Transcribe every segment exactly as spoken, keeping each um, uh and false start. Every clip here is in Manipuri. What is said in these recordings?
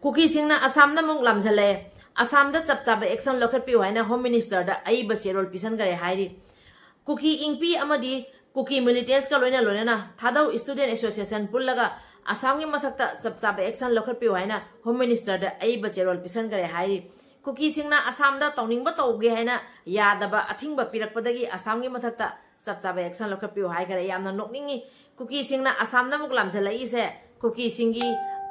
ꯀꯨꯀꯤꯁꯤꯡꯅ ꯑꯁꯥꯝꯗ ꯑꯃꯨꯛ ꯂꯥꯝꯁꯤꯜꯂꯛꯑꯦ꯫ ꯑꯁꯥꯝꯗ ꯆꯞ ꯆꯥꯕ action ꯂꯧꯈꯠꯄꯤꯌꯨ ꯍꯥꯏꯅ Home Minister ꯗ ꯑꯏꯕ ꯆꯦꯔꯣꯜ ꯄꯤꯁꯟꯈꯔꯦ ꯍꯥꯏꯔꯤ꯫ ꯀꯨꯀꯤ ꯏꯪꯄꯤ ꯑꯃꯗꯤ ꯀꯨꯀꯤ militants ꯀ ꯂꯣꯏꯅ ꯂꯣꯏꯅꯅ ꯊꯥꯗꯧ Student Association ꯄꯨꯜꯂꯒ ꯑꯁꯥꯝꯒꯤ ꯃꯊꯛꯇ ꯆꯞ ꯆꯥꯕ action ꯂꯧꯈꯠꯄꯤꯌꯨ ꯍꯥꯏꯅ Home Minister ꯗ ꯑꯏꯕ ꯆꯦꯔꯣꯜ ꯄꯤꯁꯟꯈꯔꯦ ꯍꯥꯏꯔꯤ꯫ ꯀꯨꯀꯤꯁꯤꯡꯅ ꯑꯁꯥꯝꯗ ꯇꯧꯅꯤꯡꯕ ꯇꯧꯒꯦ ꯍꯥꯏꯅ ꯌꯥꯗꯕ ꯑꯊꯤꯡꯕ ꯄꯤꯔꯛꯄꯗꯒꯤ ꯑꯁꯥꯝꯒꯤ ꯃꯊꯛꯇ ꯆꯞ ꯆꯥꯕ action ꯂꯧꯈꯠꯄꯤꯌꯨ ꯍꯥꯏꯈꯔꯦ꯫ ꯌꯥꯝꯅ ꯅꯣꯛꯅꯤꯡꯉꯤ꯫ ꯀꯨꯀꯤꯁꯤꯡꯅ ꯑꯁꯥꯝꯗ ꯑꯃꯨꯛ ꯂꯥꯝꯁꯤꯜꯂꯛꯏꯁꯦ ꯀꯨꯀꯤꯁꯤꯡꯒꯤ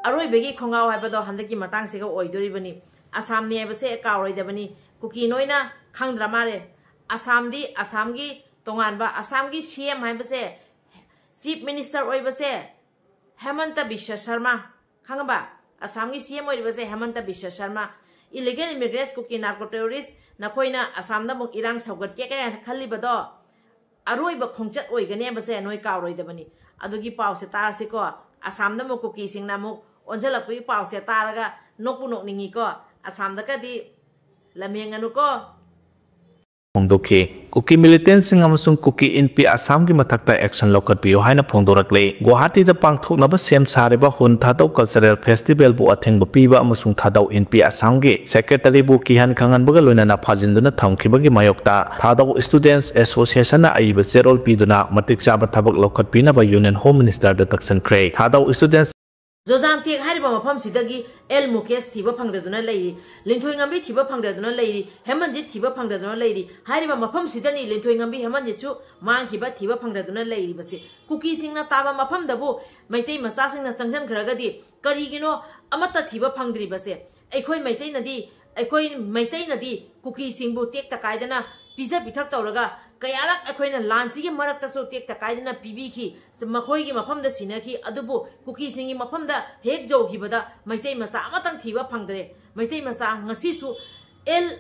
ꯑꯔꯣꯏꯕꯒꯤ ꯈꯣꯡꯒꯥꯎ ꯍꯥꯏꯕꯗꯣ ꯍꯟꯗꯛꯀꯤ ꯃꯇꯥꯡꯁꯤꯒ ꯑꯣꯏꯗꯣꯔꯤꯕꯅꯤ꯫ ꯑꯁꯥꯝꯅꯤ ꯍꯥꯏꯕꯁꯦ ꯀꯥꯎꯔꯣꯏꯗꯕꯅꯤ꯫ ꯀꯨꯀꯤ ꯅꯣꯏꯅ ꯈꯪꯗ꯭ꯔ ꯃꯥꯜꯂꯦ꯫ ꯑꯁꯥꯝꯗꯤ ꯑꯁꯥꯝꯒꯤ ꯇꯣꯉꯥꯟꯕ, ꯑꯁꯥꯝꯒꯤ C M ꯍꯥꯏꯕꯁꯦ Chief Minister ꯑꯣꯏꯕꯁꯦ ꯍꯦꯃꯟꯇ ꯕꯤꯁ꯭ꯋ ꯁꯔꯃ, ꯈꯪꯉꯕ? ꯑꯁꯥꯝꯒꯤ C M ꯑꯣꯏꯔꯤꯕꯁꯦ ꯍꯦꯃꯟꯇ Visva Sharma. Illegal immigrants, ꯀꯨꯀꯤ narco terrorist, ꯅꯈꯣꯏꯅ ꯑꯁꯥꯝꯗ ꯑꯃꯨꯛ ꯏꯔꯥꯡ ꯁꯧꯒꯠꯀꯦ ꯀꯥꯏꯅ ꯈꯜꯂꯤꯕꯗꯣ ꯑꯔꯣꯏꯕ ꯈꯣꯡꯆꯠ ꯑꯣꯏꯒꯅꯦꯕꯁꯦ ꯅꯣꯏ ꯀꯥꯎꯔꯣꯏꯗꯕꯅꯤ꯫ ꯑꯗꯨꯒꯤ ꯄꯥꯎꯁꯦ ꯇꯥꯔꯁꯤꯀꯣ꯫ ꯑꯁꯥꯝꯗ ꯑꯃꯨꯛ ꯀꯨꯀꯤꯁꯤꯡꯅ ꯑꯃꯨꯛ ꯑꯣꯟꯁꯤꯜꯂꯛꯄꯒꯤ ꯄꯥꯎꯁꯦ ꯇꯥꯔꯒ ꯅꯣꯛꯄꯨ ꯅꯣꯛꯅꯤꯡꯉꯤꯀꯣ꯫ ꯑꯁꯥꯝꯗꯒꯗꯤ ꯂꯝꯍꯦꯟꯒꯅꯨꯀꯣ꯫ ꯐꯣꯡꯗꯣꯛꯈꯤ꯫ ꯀꯨꯀꯤ militants ꯁꯤꯡ ꯑꯃꯁꯨꯡ ꯀꯨꯀꯤ ꯏꯟꯄꯤ ꯑꯁꯥꯝꯒꯤ ꯃꯊꯛꯇ action ꯂꯧꯈꯠꯄꯤꯌꯨ ꯍꯥꯏꯅ ꯐꯣꯡꯗꯣꯔꯛꯂꯤ꯫ ꯒꯨꯋꯥꯍꯥꯇꯤꯗ ꯄꯥꯡꯊꯣꯛꯅꯕ ꯁꯦꯝ ꯁꯥꯔꯤꯕ ꯍꯨꯟ ꯊꯥꯗꯧ cultural festival ꯕꯨ ꯑꯊꯤꯡꯕ ꯄꯤꯕ ꯑꯃꯁꯨꯡ ꯊꯥꯗꯧ ꯏꯟꯄꯤ ꯑꯁꯥꯝꯒꯤ secretary ꯕꯨ ꯀꯤꯍꯟ ꯈꯪꯍꯟꯕꯒ ꯂꯣꯏꯅꯅ ꯐꯥꯖꯤꯟꯗꯨꯅ ꯊꯝꯈꯤꯕꯒꯤ ꯃꯥꯌꯣꯛꯇ ꯊꯥꯗꯧ Students Association ꯅ ꯑꯏꯕ ꯆꯦꯔꯣꯜ ꯄꯤꯗꯨꯅ ꯃꯇꯤꯛ ꯆꯥꯕ ꯊꯕꯛ ꯂꯧꯈꯠꯄꯤꯅꯕ Union Home Minister ꯗ ꯇꯛꯁꯤꯟꯈ꯭ꯔꯦ꯫ ꯊꯥꯗꯧ Students ꯖꯣꯖꯥꯡꯇꯦꯛ ꯍꯥꯏꯔꯤꯕ ꯃꯐꯝꯁꯤꯗꯒꯤ ꯑꯦꯜ ꯃꯨꯀꯦꯁ ꯊꯤꯕ ꯐꯪꯗꯗꯨꯅ ꯂꯩꯔꯤ, ꯂꯤꯟꯊꯣꯏ ꯉꯝꯕꯤ ꯊꯤꯕ ꯐꯪꯗꯗꯨꯅ ꯂꯩꯔꯤ, ꯍꯦꯃꯟꯖꯤꯠ ꯊꯤꯕ ꯐꯪꯗꯗꯨꯅ ꯂꯩꯔꯤ꯫ ꯍꯥꯏꯔꯤꯕ ꯃꯐꯝꯁꯤꯗꯅꯤ ꯂꯤꯟꯊꯣꯏ ꯉꯝꯕꯤ ꯍꯦꯃꯟꯖꯤꯠꯁꯨ ꯃꯥꯡꯈꯤꯕ, ꯊꯤꯕ ꯐꯪꯗꯗꯨꯅ ꯂꯩꯔꯤꯕꯁꯦ꯫ ꯀꯨꯀꯤꯁꯤꯡꯅ ꯇꯥꯕ ꯃꯐꯝꯗꯕꯨ ꯃꯩꯇꯩ ꯃꯆꯥꯁꯤꯡꯅ ꯆꯪꯁꯤꯟꯈ꯭ꯔꯒꯗꯤ ꯀꯔꯤꯒꯤꯅꯣ ꯑꯃꯠꯇ ꯊꯤꯕ ꯐꯪꯗ꯭ꯔꯤꯕꯁꯦ? ꯑꯩꯈꯣꯏ ꯃꯩꯇꯩꯅꯗꯤ, ꯑꯩꯈꯣꯏ ꯃꯩꯇꯩꯅꯗꯤ ꯀꯨꯀꯤꯁꯤꯡꯕꯨ ꯇꯦꯛꯇ ꯀꯥꯏꯗꯅ ꯄꯤꯖ ꯄꯤꯊꯛ ꯇꯧꯔꯒ ꯀꯌꯥꯔꯛ ꯑꯩꯈꯣꯏꯅ ꯂꯥꯟꯁꯤꯒꯤ ꯃꯔꯛꯇꯁꯨ ꯇꯦꯛꯇ ꯀꯥꯏꯗꯅ ꯄꯤꯕꯤꯈꯤ꯫ ꯃꯈꯣꯏꯒꯤ ꯃꯐꯝꯗ ꯁꯤꯅꯈꯤ꯫ ꯑꯗꯨꯕꯨ ꯀꯨꯀꯤꯁꯤꯡꯒꯤ ꯃꯐꯝꯗ ꯍꯦꯛ ꯌꯧꯈꯤꯕꯗ ꯃꯩꯇꯩ ꯃꯆꯥ ꯑꯃꯇꯪ ꯊꯤꯕ ꯐꯪꯗ꯭ꯔꯦ꯫ ꯃꯩꯇꯩ ꯃꯆꯥ ꯉꯁꯤꯁꯨ ꯑꯦꯜ,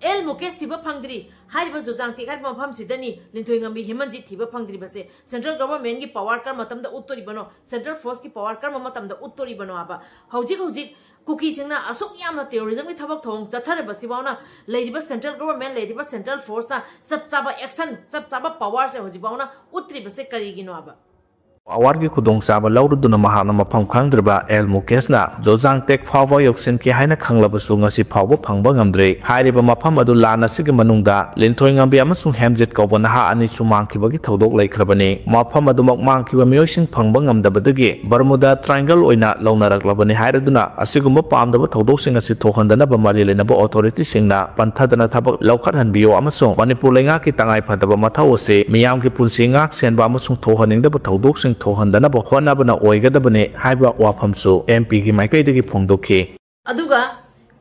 ꯑꯦꯜ ꯃꯨꯀꯦꯁ ꯊꯤꯕ ꯐꯪꯗ꯭ꯔꯤ꯫ ꯍꯥꯏꯔꯤꯕ ꯖꯣꯖꯥꯡꯇꯦꯛ ꯍꯥꯏꯔꯤꯕ ꯃꯐꯝꯁꯤꯗꯅꯤ ꯂꯤꯟꯊꯣꯏ ꯉꯝꯕꯤ ꯍꯦꯃꯟꯖꯤꯠ ꯊꯤꯕ ꯐꯪꯗ꯭ꯔꯤꯕꯁꯦ꯫ Central Government ꯒꯤ power ꯀꯔꯝꯕ ꯃꯇꯝꯗ ꯎꯠꯇꯣꯔꯤꯕꯅꯣ? Central Force ꯀꯤ power ꯀꯔꯝꯕ ꯃꯇꯝꯗ ꯎꯠꯇꯣꯔꯤꯕꯅꯣ ꯍꯥꯏꯕ? ꯍꯧꯖꯤꯛ ꯍꯧꯖꯤꯛ ꯀꯨꯀꯤꯁꯤꯡꯅ ꯑꯁꯨꯛ ꯌꯥꯝꯅ terrorism ꯒꯤ ꯊꯕꯛ ꯊꯧꯑꯣꯡ ꯆꯠꯊꯔꯤꯕꯁꯤꯐꯥꯎꯅ ꯂꯩꯔꯤꯕ Central Government, ꯂꯩꯔꯤꯕ Central Force ꯅ ꯆꯞ ꯆꯥꯕ action, ꯆꯞ ꯆꯥꯕ power ꯁꯦ ꯍꯧꯖꯤꯛꯐꯥꯎꯅ ꯎꯠꯇ꯭ꯔꯤꯕꯁꯦ ꯀꯔꯤꯒꯤꯅꯣ ꯍꯥꯏꯕ? ꯑꯋꯥꯔꯒꯤ ꯈꯨꯗꯣꯡꯆꯥꯕ ꯂꯧꯔꯨꯗꯨꯅ ꯃꯍꯥꯛꯅ ꯃꯐꯝ ꯈꯪꯗ꯭ꯔꯤꯕ ꯑꯦꯜ ꯃꯨꯀꯦꯁꯅ ꯖꯣꯖꯥꯡ ꯇꯦꯛ ꯐꯥꯎꯕ ꯌꯧꯁꯤꯟꯈꯤ ꯍꯥꯏꯅ ꯈꯪꯂꯕꯁꯨ ꯉꯁꯤ ꯐꯥꯎꯕ ꯐꯪꯕ ꯉꯝꯗ꯭ꯔꯤ꯫ ꯍꯥꯏꯔꯤꯕ ꯃꯐꯝ ꯑꯗꯨ ꯂꯥꯟ ꯑꯁꯤꯒꯤ ꯃꯅꯨꯡꯗ ꯂꯤꯟꯊꯣꯏ ꯉꯝꯕꯤ ꯑꯃꯁꯨꯡ ꯍꯦꯝꯖꯤꯠ ꯀꯧꯕ ꯅꯍꯥ ꯑꯅꯤꯁꯨ ꯃꯥꯡꯈꯤꯕꯒꯤ ꯊꯧꯗꯣꯛ ꯂꯩꯈ꯭ꯔꯕꯅꯤ꯫ ꯃꯐꯝ ꯑꯗꯨꯃꯛ ꯃꯥꯡꯈꯤꯕ ꯃꯤꯑꯣꯏꯁꯤꯡ ꯐꯪꯕ ꯉꯝꯗꯕꯗꯒꯤ ꯕꯔꯃꯨꯗꯥ ꯇ꯭ꯔꯥꯏꯡꯒꯜ ꯑꯣꯏꯅ ꯂꯧꯅꯔꯛꯂꯕꯅꯤ ꯍꯥꯏꯔꯗꯨꯅ ꯑꯁꯤꯒꯨꯝꯕ ꯄꯥꯝꯗꯕ ꯊꯧꯗꯣꯛꯁꯤꯡ ꯑꯁꯤ ꯊꯣꯛꯍꯟꯗꯅꯕ ꯃꯔꯤ ꯂꯩꯅꯕ ꯑꯣꯊꯣꯔꯤꯇꯤꯁꯤꯡꯅ ꯄꯟꯊꯗꯅ ꯊꯕꯛ ꯂꯧꯈꯠꯍꯟꯕꯤꯌꯨ ꯑꯃꯁꯨꯡ ꯃꯅꯤꯄꯨꯔ ꯂꯩꯉꯥꯛꯀꯤ ꯇꯉꯥꯏ ꯐꯗꯕ ꯃꯊꯧ ꯑꯁꯤ ꯃꯤꯌꯥꯝꯒꯤ ꯄꯨꯟꯁꯤ ꯉꯥꯛ ꯁꯦꯟꯕ ꯑꯃꯁꯨꯡ ꯊꯣꯛꯍꯟꯅꯤꯡꯗꯕ ꯊꯧꯗꯣꯛꯁꯤꯡ ꯊꯣꯛꯍꯟꯗꯅꯕ ꯍꯣꯠꯅꯕꯅ ꯑꯣꯏꯒꯗꯕꯅꯤ ꯍꯥꯏꯕ ꯋꯥꯐꯝꯁꯨ ꯑꯦꯝ ꯄꯤꯒꯤ ꯃꯥꯏꯀꯩꯗꯒꯤ ꯐꯣꯡꯗꯣꯛꯈꯤ꯫ ꯑꯗꯨꯒ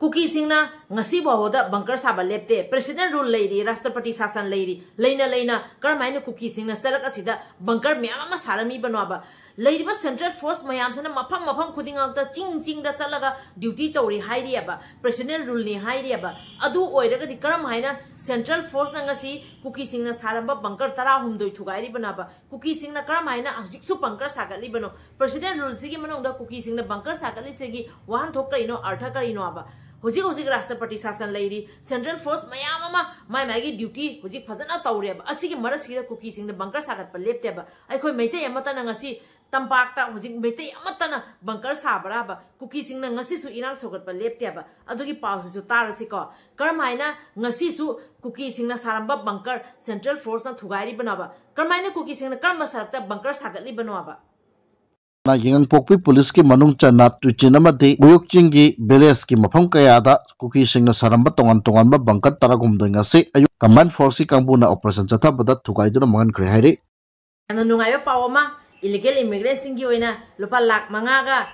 ꯀꯨꯀꯤꯁꯤꯡꯅ ꯉꯁꯤ ꯐꯥꯎꯕꯗ ꯕꯪꯀꯔ ꯁꯥꯕ ꯂꯦꯞꯇꯦ꯫ ꯄ꯭ꯔꯦꯁꯤꯗꯦꯟ ꯔꯨꯜ ꯂꯩꯔꯤ, ꯔꯥꯁꯇ꯭ꯔꯄꯇꯤ ꯁꯥꯁꯟ ꯂꯩꯔꯤ, ꯂꯩꯅ ꯂꯩꯅ ꯀꯔꯝꯍꯥꯏꯅ ꯀꯨꯀꯤꯁꯤꯡꯅ ꯆꯔꯛ ꯑꯁꯤꯗ ꯕꯪꯀꯔ ꯃꯌꯥꯝ ꯑꯃ ꯁꯥꯔꯝꯃꯤꯕꯅꯣꯕ? ꯂꯩꯔꯤꯕ ꯁꯦꯟꯇ꯭ꯔꯦꯜ ꯐꯣꯔꯁ ꯃꯌꯥꯝꯁꯤꯅ ꯃꯐꯝ ꯃꯐꯝ ꯈꯨꯗꯤꯡꯃꯛꯇ ꯆꯤꯡ ꯆꯤꯡꯗ ꯆꯠꯂꯒ ꯗ꯭ꯌꯨꯇꯤ ꯇꯧꯔꯤ ꯍꯥꯏꯔꯤꯑꯕ, ꯄ꯭ꯔꯦꯁꯤꯗꯦꯟ ꯔꯨꯜꯅꯤ ꯍꯥꯏꯔꯤꯑꯕ꯫ ꯑꯗꯨ ꯑꯣꯏꯔꯒꯗꯤ ꯀꯔꯝ ꯍꯥꯏꯅ ꯁꯦꯟꯇ꯭ꯔꯦꯜ ꯐꯣꯔꯁꯅ ꯉꯁꯤ ꯀꯨꯀꯤꯁꯤꯡꯅ ꯁꯥꯔꯝꯕ ꯕꯪꯀꯔ ꯇꯔꯥꯍꯨꯝꯗꯣꯏ ꯊꯨꯒꯥꯏꯔꯤꯕꯅꯣꯕ? ꯀꯨꯀꯤꯁꯤꯡꯅ ꯀꯔꯝ ꯍꯥꯏꯅ ꯍꯧꯖꯤꯛꯁꯨ ꯕꯪꯀꯔ ꯁꯥꯒꯠꯂꯤꯕꯅꯣ? ꯄ꯭ꯔꯦꯁꯤꯗꯦꯟ ꯔꯨꯜꯁꯤꯒꯤ ꯃꯅꯨꯡꯗ ꯀꯨꯀꯤꯁꯤꯡꯅ ꯕꯪꯀꯔ ꯁꯥꯒꯠꯂꯤꯁꯤꯒꯤ ꯋꯥꯍꯟꯊꯣꯛ ꯀꯔꯤꯅꯣ, ꯑꯔꯊ ꯀꯔꯤꯅꯣꯕ? ꯍꯧꯖꯤꯛ ꯍꯧꯖꯤꯛ ꯔꯥꯁꯇ꯭ꯔꯄꯇꯤ ꯁꯥꯁꯟ ꯂꯩꯔꯤ, ꯁꯦꯟꯇ꯭ꯔꯦꯜ ꯐꯣꯔꯁ ꯃꯌꯥꯝ ꯑꯃ ꯃꯥꯏ ꯃꯥꯏꯒꯤ ꯗ꯭ꯌꯨꯇꯤ ꯍꯧꯖꯤꯛ ꯐꯖꯅ ꯇꯧꯔꯦꯕ꯫ ꯑꯁꯤꯒꯤ ꯃꯔꯛꯁꯤꯗ ꯀꯨꯀꯤꯁꯤꯡꯅ ꯕꯪꯀꯔ ꯁꯥꯒꯠꯄ ꯂꯦꯞꯇꯦꯕ꯫ ꯑꯩꯈꯣꯏ ꯃꯩꯇꯩ ꯑꯃꯠꯇꯅ ꯉꯁꯤ ꯇꯝꯄꯥꯛꯇ ꯍꯧꯖꯤꯛ ꯃꯩꯇꯩ ꯑꯃꯠꯇꯅ ꯕꯪꯀꯔ ꯁꯥꯕ꯭ꯔꯥꯕ? ꯀꯨꯀꯤꯁꯤꯡꯅ ꯉꯁꯤꯁꯨ ꯏꯔꯥꯡ ꯁꯧꯒꯠꯄ ꯂꯦꯞꯇꯦꯕ꯫ ꯑꯗꯨꯒꯤ ꯄꯥꯎꯁꯤꯁꯨ ꯇꯥꯔꯁꯤꯀꯣ꯫ ꯀꯔꯝꯍꯥꯏꯅ ꯉꯁꯤꯁꯨ ꯀꯨꯀꯤꯁꯤꯡꯅ ꯁꯥꯔꯝꯕ ꯕꯪꯀꯔ ꯁꯦꯟꯇ꯭ꯔꯦꯜ ꯐꯣꯔꯁꯅ ꯊꯨꯒꯥꯏꯔꯤꯕꯅꯣꯕ? ꯀꯔꯝꯍꯥꯏꯅ ꯀꯨꯀꯤꯁꯤꯡꯅ ꯀꯔꯝꯕ ꯁꯔꯛꯇ ꯕꯪꯀꯔ ꯁꯥꯒꯠꯂꯤꯕꯅꯣꯕ? ꯌꯥꯏꯉꯪꯄꯣꯛꯄꯤ ꯄꯨꯂꯤꯁꯀꯤ ꯃꯅꯨꯡ ꯆꯟꯅ ꯇꯨꯏꯆꯤꯟ ꯑꯃꯗꯤ ꯒꯨꯌꯣꯛꯆꯤꯡꯒꯤ ꯚꯤꯂꯦꯖꯀꯤ ꯃꯐꯝ ꯀꯌꯥꯗ ꯀꯨꯀꯤꯁꯤꯡꯅ ꯁꯥꯔꯝꯕ ꯇꯣꯉꯥꯟ ꯇꯣꯉꯥꯟꯕ ꯕꯪꯀꯔ ꯇꯔꯥꯍꯨꯝꯗꯣꯏ ꯉꯁꯤ ꯑꯌꯨꯛ ꯀꯝꯕꯥꯏꯟ ꯐꯣꯔꯁꯀꯤ ꯀꯥꯡꯕꯨꯅ ꯑꯣꯄꯔꯦꯁꯟ ꯆꯠꯊꯕꯗ ꯊꯨꯒꯥꯏꯗꯨꯅ ꯃꯥꯡꯍꯟꯈ꯭ꯔꯦ ꯍꯥꯏꯔꯤ꯫ ꯌꯥꯝꯅ ꯅꯨꯡꯉꯥꯏꯕ ꯄꯥꯎ ꯑꯃ, ꯏꯂꯤꯒꯦꯜ ꯏꯃꯤꯒ꯭ꯔꯦꯟꯁꯤꯡꯒꯤ ꯑꯣꯏꯅ ꯂꯨꯄꯥ ꯂꯥꯛ ꯃꯉꯥꯒ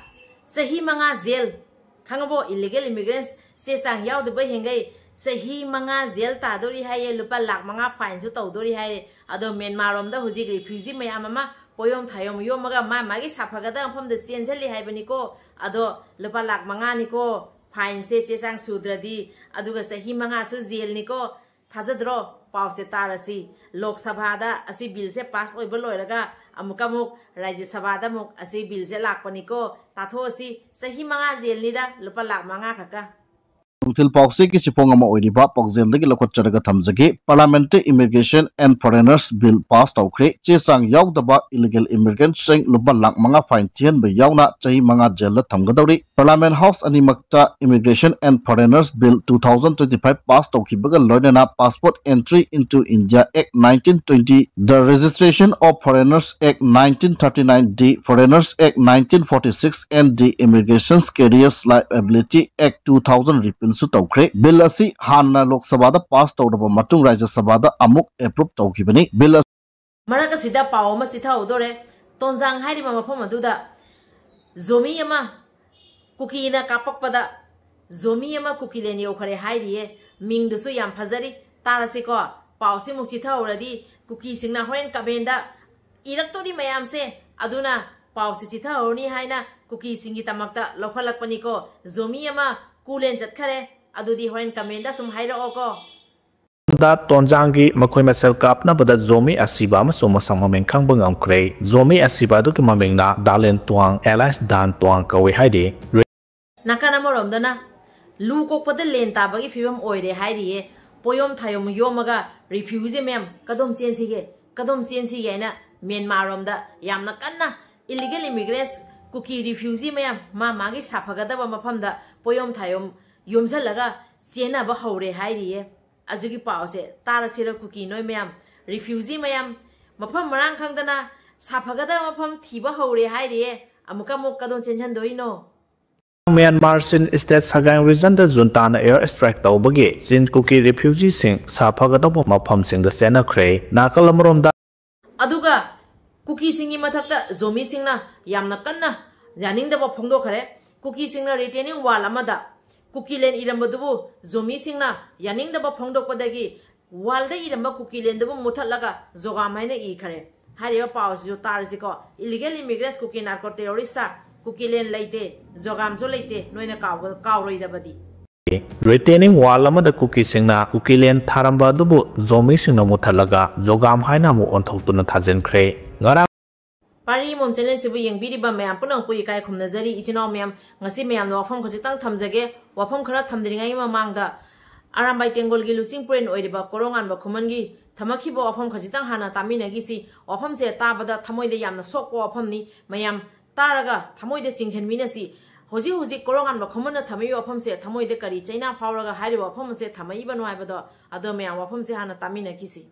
ꯆꯍꯤ ꯃꯉꯥ ꯖꯦꯜ, ꯈꯪꯉꯕꯣ? ꯏꯂꯤꯒꯦꯜ ꯏꯃꯤꯒ꯭ꯔꯦꯟꯁ ꯆꯦ ꯆꯥꯡ ꯌꯥꯎꯗꯕ ꯍꯦꯟꯒꯩ ꯆꯍꯤ ꯃꯉꯥ ꯖꯦꯜ ꯇꯥꯗꯣꯔꯤ ꯍꯥꯏꯌꯦ, ꯂꯨꯄꯥ ꯂꯥꯛ ꯃꯉꯥ ꯐꯥꯏꯟꯁꯨ ꯇꯧꯗꯣꯔꯤ ꯍꯥꯏꯔꯦ꯫ ꯑꯗꯣ ꯃ꯭ꯌꯥꯟꯃꯥꯔ ꯔꯣꯝꯗ ꯍꯧꯖꯤꯛ ꯔꯤꯐ꯭ꯌꯨꯖꯤ ꯃꯌꯥꯝ ꯑꯃ ꯄꯣꯌꯣꯝ ꯊꯥꯌꯣꯝ ꯌꯣꯝꯃꯒ ꯃꯥ ꯃꯥꯒꯤ ꯁꯥꯐꯒꯗꯕ ꯃꯐꯝꯗ ꯆꯦꯟꯁꯤꯜꯂꯤ ꯍꯥꯏꯕꯅꯤꯀꯣ꯫ ꯑꯗꯣ ꯂꯨꯄꯥ ꯂꯥꯛ ꯃꯉꯥꯅꯤꯀꯣ ꯐꯥꯏꯟꯁꯦ, ꯆꯦ ꯆꯥꯡ ꯁꯨꯗ꯭ꯔꯗꯤ, ꯑꯗꯨꯒ ꯆꯍꯤ ꯃꯉꯥꯁꯨ ꯖꯦꯜꯅꯤꯀꯣ꯫ ꯊꯥꯖꯗ꯭ꯔꯣ? ꯄꯥꯎꯁꯦ ꯇꯥꯔꯁꯤ꯫ ꯂꯣꯛ ꯁꯚꯥꯗ ꯑꯁꯤ ꯕꯤꯜꯁꯦ ꯄꯥꯁ ꯑꯣꯏꯕ ꯂꯣꯏꯔꯒ ꯑꯃꯨꯛꯀ ꯑꯃꯨꯛ ꯔꯥꯖ꯭ꯌ ꯁꯚꯥꯗ ꯑꯃꯨꯛ ꯑꯁꯤ ꯕꯤꯜꯁꯦ ꯂꯥꯛꯄꯅꯤꯀꯣ꯫ ꯇꯥꯊꯣꯛꯑꯁꯤ꯫ ꯆꯍꯤ ꯃꯉꯥ ꯖꯦꯜꯅꯤꯗ, ꯂꯨꯄꯥ ꯂꯥꯛ ꯃꯉꯥ ꯈꯛꯀ꯫ ꯅꯨꯡꯊꯤꯜ ꯄꯥꯎꯆꯦꯒꯤ ꯆꯦꯐꯣꯡ ꯑꯃ ꯑꯣꯏꯔꯤꯕ ꯄꯥꯎꯖꯦꯜꯗꯒꯤ ꯂꯧꯈꯠꯆꯔꯒ ꯊꯝꯖꯒꯦ꯫ Parliament Immigration and Foreigners Bill pass ꯇꯧꯈ꯭ꯔꯦ꯫ ꯆꯦ ꯆꯥꯡ ꯌꯥꯎꯗꯕ illegal immigrantꯁꯤꯡ ꯂꯨꯄꯥ ꯂꯥꯈ ꯃꯉꯥ fine ꯊꯤꯍꯟꯕ ꯌꯥꯎꯅ ꯆꯍꯤ ꯃꯉꯥ ꯖꯦꯜꯗ ꯊꯝꯒꯗꯧꯔꯤ꯫ Parliament House ꯑꯅꯤꯃꯛꯇ Immigration and Foreigners Bill two thousand twenty-five pass ꯇꯧꯈꯤꯕꯒ ꯂꯣꯏꯅꯅ Passport Entry into India Act nineteen twenty, the Registration of Foreigners Act nineteen thirty-nine D, Foreigners Act nineteen forty-six and the Immigration Careers Liability Act two thousand repealꯁꯨ ꯇꯧꯈ꯭ꯔꯦ꯫ Bill ꯑꯁꯤ ꯍꯥꯟꯅ ꯂꯣꯛ ꯁꯚꯥꯗ pass ꯇꯧꯔꯕ ꯃꯇꯨꯡ ꯔꯥꯖ꯭ꯌ ꯁꯚꯥꯗ ꯑꯃꯨꯛ approve ꯇꯧꯈꯤꯕꯅꯤ꯫ Bill ꯑꯁꯤ ꯃꯔꯛ ꯑꯁꯤꯗ ꯄꯥꯎ ꯑꯃ ꯆꯤꯊꯍꯧꯗꯣꯔꯦ꯫ ꯇꯣꯟꯖꯥꯡ ꯍꯥꯏꯔꯤꯕ ꯃꯐꯝ ꯑꯗꯨꯗ ꯖꯣꯃꯤ ꯑꯃ ꯀꯨꯀꯤꯅ ꯀꯥꯞꯄꯛꯄꯗ ꯖꯣꯃꯤ ꯑꯃ ꯀꯨꯀꯤꯂꯦꯟ ꯌꯧꯈꯔꯦ ꯍꯥꯏꯔꯤꯌꯦ꯫ ꯃꯤꯡꯗꯨꯁꯨ ꯌꯥꯝ ꯐꯖꯔꯤ꯫ ꯇꯥꯔꯁꯤꯀꯣ꯫ ꯄꯥꯎꯁꯤ ꯑꯃꯨꯛ ꯆꯤꯊꯍꯧꯔꯗꯤ ꯀꯨꯀꯤꯁꯤꯡꯅ ꯍꯣꯔꯦꯟ commentꯗ ꯏꯔꯛꯇꯣꯔꯤ ꯃꯌꯥꯝꯁꯦ꯫ ꯑꯗꯨꯅ ꯄꯥꯎꯁꯤ ꯆꯤꯊꯍꯧꯔꯅꯤ ꯍꯥꯏꯅ ꯀꯨꯀꯤꯁꯤꯡꯒꯤꯗꯃꯛꯇ ꯂꯧꯈꯠꯂꯛꯄꯅꯤꯀꯣ꯫ ꯖꯣꯃꯤ ꯑꯃ ꯀꯨꯂꯦꯟ ꯆꯠꯈꯔꯦ꯫ ꯑꯗꯨꯗꯤ ꯍꯣꯔꯦꯟ commentꯗ ꯁꯨꯝ ꯍꯥꯏꯔꯛꯑꯣꯀꯣ꯫ ꯗ ꯇꯣꯟꯖꯥꯡꯒꯤ ꯃꯈꯣꯏ ꯃꯁꯦꯜ ꯀꯥꯞꯅꯕꯗ ꯖꯣꯃꯤ ꯑꯁꯤꯕ ꯑꯃꯁꯨꯡ ꯃꯁꯛ ꯃꯃꯤꯡ ꯈꯪꯕ ꯉꯝꯈ꯭ꯔꯦ꯫ ꯖꯣꯃꯤ ꯑꯁꯤꯕ ꯑꯗꯨꯒꯤ ꯃꯃꯤꯡꯅ ꯗꯥꯂꯦꯟ ꯇ꯭ꯋꯥꯡ alias ꯗꯥꯟ ꯇ꯭ꯋꯥꯡ ꯀꯧꯏ ꯍꯥꯏꯔꯤ꯫ ꯅꯥꯀꯟ ꯑꯃꯔꯣꯝꯗꯅ ꯂꯨ ꯀꯣꯛꯄꯗ ꯂꯦꯟ ꯇꯥꯕꯒꯤ ꯐꯤꯕꯝ ꯑꯣꯏꯔꯦ ꯍꯥꯏꯔꯤꯌꯦ꯫ ꯄꯣꯌꯣꯝ ꯊꯥꯌꯣꯝ ꯌꯣꯝꯃꯒ refugee ꯃꯌꯥꯝ ꯀꯗꯣꯝ ꯆꯦꯟꯁꯤꯒꯦ, ꯀꯗꯣꯝ ꯆꯦꯟꯁꯤꯒꯦ ꯍꯥꯏꯅ ꯃ꯭ꯌꯥꯟꯃꯥꯔꯔꯣꯝꯗ ꯌꯥꯝꯅ ꯀꯟꯅ illegal immigrants ꯀꯨꯀꯤ refugee ꯃꯌꯥꯝ ꯃꯥ ꯃꯥꯒꯤ ꯁꯥꯐꯒꯗꯕ ꯃꯐꯝꯗ ꯄꯣꯌꯣꯝ ꯊꯥꯌꯣꯝ ꯌꯣꯝꯁꯤꯜꯂꯒ ꯆꯦꯟꯅꯕ ꯍꯧꯔꯦ ꯍꯥꯏꯔꯤꯌꯦ꯫ ꯑꯗꯨꯒꯤ ꯄꯥꯎꯁꯦ ꯇꯥꯔꯁꯤꯔ ꯀꯨꯀꯤ ꯅꯣꯏ ꯃꯌꯥꯝ? Refugee ꯃꯌꯥꯝ ꯃꯐꯝ ꯃꯔꯥꯡ ꯈꯪꯗꯅ ꯁꯥꯐꯒꯗꯕ ꯃꯐꯝ ꯊꯤꯕ ꯍꯧꯔꯦ ꯍꯥꯏꯔꯤꯌꯦ꯫ ꯑꯃꯨꯛꯀ ꯑꯃꯨꯛ ꯀꯗꯣꯝ ꯆꯦꯟꯁꯤꯟꯗꯣꯏꯅꯣ? ꯃ꯭ꯌꯥꯟꯃꯥꯔ ꯆꯤꯟ state ꯁꯒꯥꯏ regionꯗ ꯖꯨꯟꯇꯥꯅ air strike ꯇꯧꯕꯒꯤ ꯆꯤꯟ ꯀꯨꯀꯤ refugeeꯁꯤꯡ ꯁꯥꯐꯒꯗꯧꯕ ꯃꯐꯝꯁꯤꯡꯗ ꯆꯦꯟꯅꯈ꯭ꯔꯦ꯫ ꯅꯥꯀꯜ ꯑꯃꯔꯣꯝꯗ ꯑꯗꯨꯒ ꯀꯨꯀꯤꯁꯤꯡꯒꯤ ꯃꯊꯛꯇ ꯖꯣꯃꯤꯁꯤꯡꯅ ꯌꯥꯝꯅ ꯀꯟꯅ ꯌꯥꯅꯤꯡꯗꯕ ꯐꯣꯡꯗꯣꯛꯈ꯭ꯔꯦ꯫ ꯀꯨꯀꯤꯁꯤꯡꯅ retaining wall ꯑꯃꯗ ꯀꯨꯀꯤꯂꯦꯟ ꯏꯔꯝꯕꯗꯨꯕꯨ ꯖꯣꯃꯤꯁꯤꯡꯅ ꯌꯥꯅꯤꯡꯗꯕ ꯐꯣꯡꯗꯣꯛꯄꯗꯒꯤ wallꯗ ꯏꯔꯝꯕ ꯀꯨꯀꯤꯂꯦꯟꯗꯨꯕꯨ ꯃꯨꯊꯠꯂꯒ ꯖꯣꯒꯥꯝ ꯍꯥꯏꯅ ꯏꯈ꯭ꯔꯦ꯫ ꯍꯥꯏꯔꯤꯕ ꯄꯥꯎ ꯑꯁꯤꯁꯨ ꯇꯥꯔꯁꯤꯀꯣ꯫ Illegal immigrants, ꯀꯨꯀꯤ narco terrorist, ꯀꯨꯀꯤꯂꯦꯟ ꯂꯩꯇꯦ, ꯖꯣꯒꯥꯝꯁꯨ ꯂꯩꯇꯦ, ꯅꯣꯏꯅ ꯀꯥꯎꯒ-, ꯀꯥꯎꯔꯣꯏꯗꯕꯗꯤ꯫ Retaining wall ꯑꯃꯗ ꯀꯨꯀꯤꯁꯤꯡꯅ ꯀꯨꯀꯤꯂꯦꯟ ꯊꯥꯔꯝꯕ ꯑꯗꯨꯕꯨ ꯖꯣꯃꯤꯁꯤꯡꯅ ꯃꯨꯊꯠꯂꯒ ꯖꯣꯒꯥꯝ ꯍꯥꯏꯅ ꯑꯃꯨꯛ ꯑꯣꯟꯊꯣꯛꯇꯨꯅ ꯊꯥꯖꯤꯟꯈ꯭ꯔꯦ꯫ ꯉꯔꯥꯡ ꯄꯥꯔꯤ ꯃꯣꯝ ꯆꯦꯅꯦꯜꯁꯤꯕꯨ ꯌꯦꯡꯕꯤꯔꯤꯕ ꯃꯌꯥꯝ ꯄꯨꯝꯅꯃꯛꯄꯨ ꯏꯀꯥꯏ ꯈꯨꯝꯅꯖꯔꯤ꯫ ꯏꯆꯤꯟ ꯏꯅꯥꯎ ꯃꯌꯥꯝ, ꯉꯁꯤ ꯃꯌꯥꯝꯅ ꯋꯥꯐꯝ ꯈꯖꯤꯛꯇꯪ ꯊꯝꯖꯒꯦ꯫ ꯋꯥꯐꯝ ꯈꯔ ꯊꯝꯗ꯭ꯔꯤꯉꯩꯒꯤ ꯃꯃꯥꯡꯗ ꯑꯔꯥꯝꯕꯥꯏ ꯇꯦꯡꯒꯣꯜꯒꯤ ꯂꯨꯆꯤꯡ ꯄꯨꯔꯦꯟ ꯑꯣꯏꯔꯤꯕ ꯀꯣꯔꯧꯉꯥꯟꯕ ꯈꯨꯃꯟꯒꯤ ꯊꯝꯃꯛꯈꯤꯕ ꯋꯥꯐꯝ ꯈꯖꯤꯛꯇꯪ ꯍꯥꯟꯅ ꯇꯥꯃꯤꯟꯅꯈꯤꯁꯤ꯫ ꯋꯥꯐꯝꯁꯦ ꯇꯥꯕꯗ ꯊꯃꯣꯏꯗ ꯌꯥꯝꯅ ꯁꯣꯛꯄ ꯋꯥꯐꯝꯅꯤ꯫ ꯃꯌꯥꯝ ꯇꯥꯔꯒ ꯊꯃꯣꯏꯗ ꯆꯤꯡꯁꯤꯟꯃꯤꯟꯅꯁꯤ꯫ ꯍꯧꯖꯤꯛ ꯍꯧꯖꯤꯛ ꯀꯣꯔꯧꯉꯥꯟꯕ ꯈꯨꯃꯟꯅ ꯊꯝꯃꯛꯏꯕ ꯋꯥꯐꯝꯁꯦ ꯊꯃꯣꯏꯗ ꯀꯔꯤ ꯆꯩꯅꯥ ꯐꯥꯎꯔꯒ ꯍꯥꯏꯔꯤꯕ ꯋꯥꯐꯝ ꯑꯁꯦ ꯊꯝꯃꯛꯏꯕꯅꯣ ꯍꯥꯏꯕꯗꯣ, ꯑꯗꯣ ꯃꯌꯥꯝ ꯋꯥꯐꯝꯁꯦ ꯍꯥꯟꯅ ꯇꯥꯃꯤꯟꯅꯈꯤꯁꯤ꯫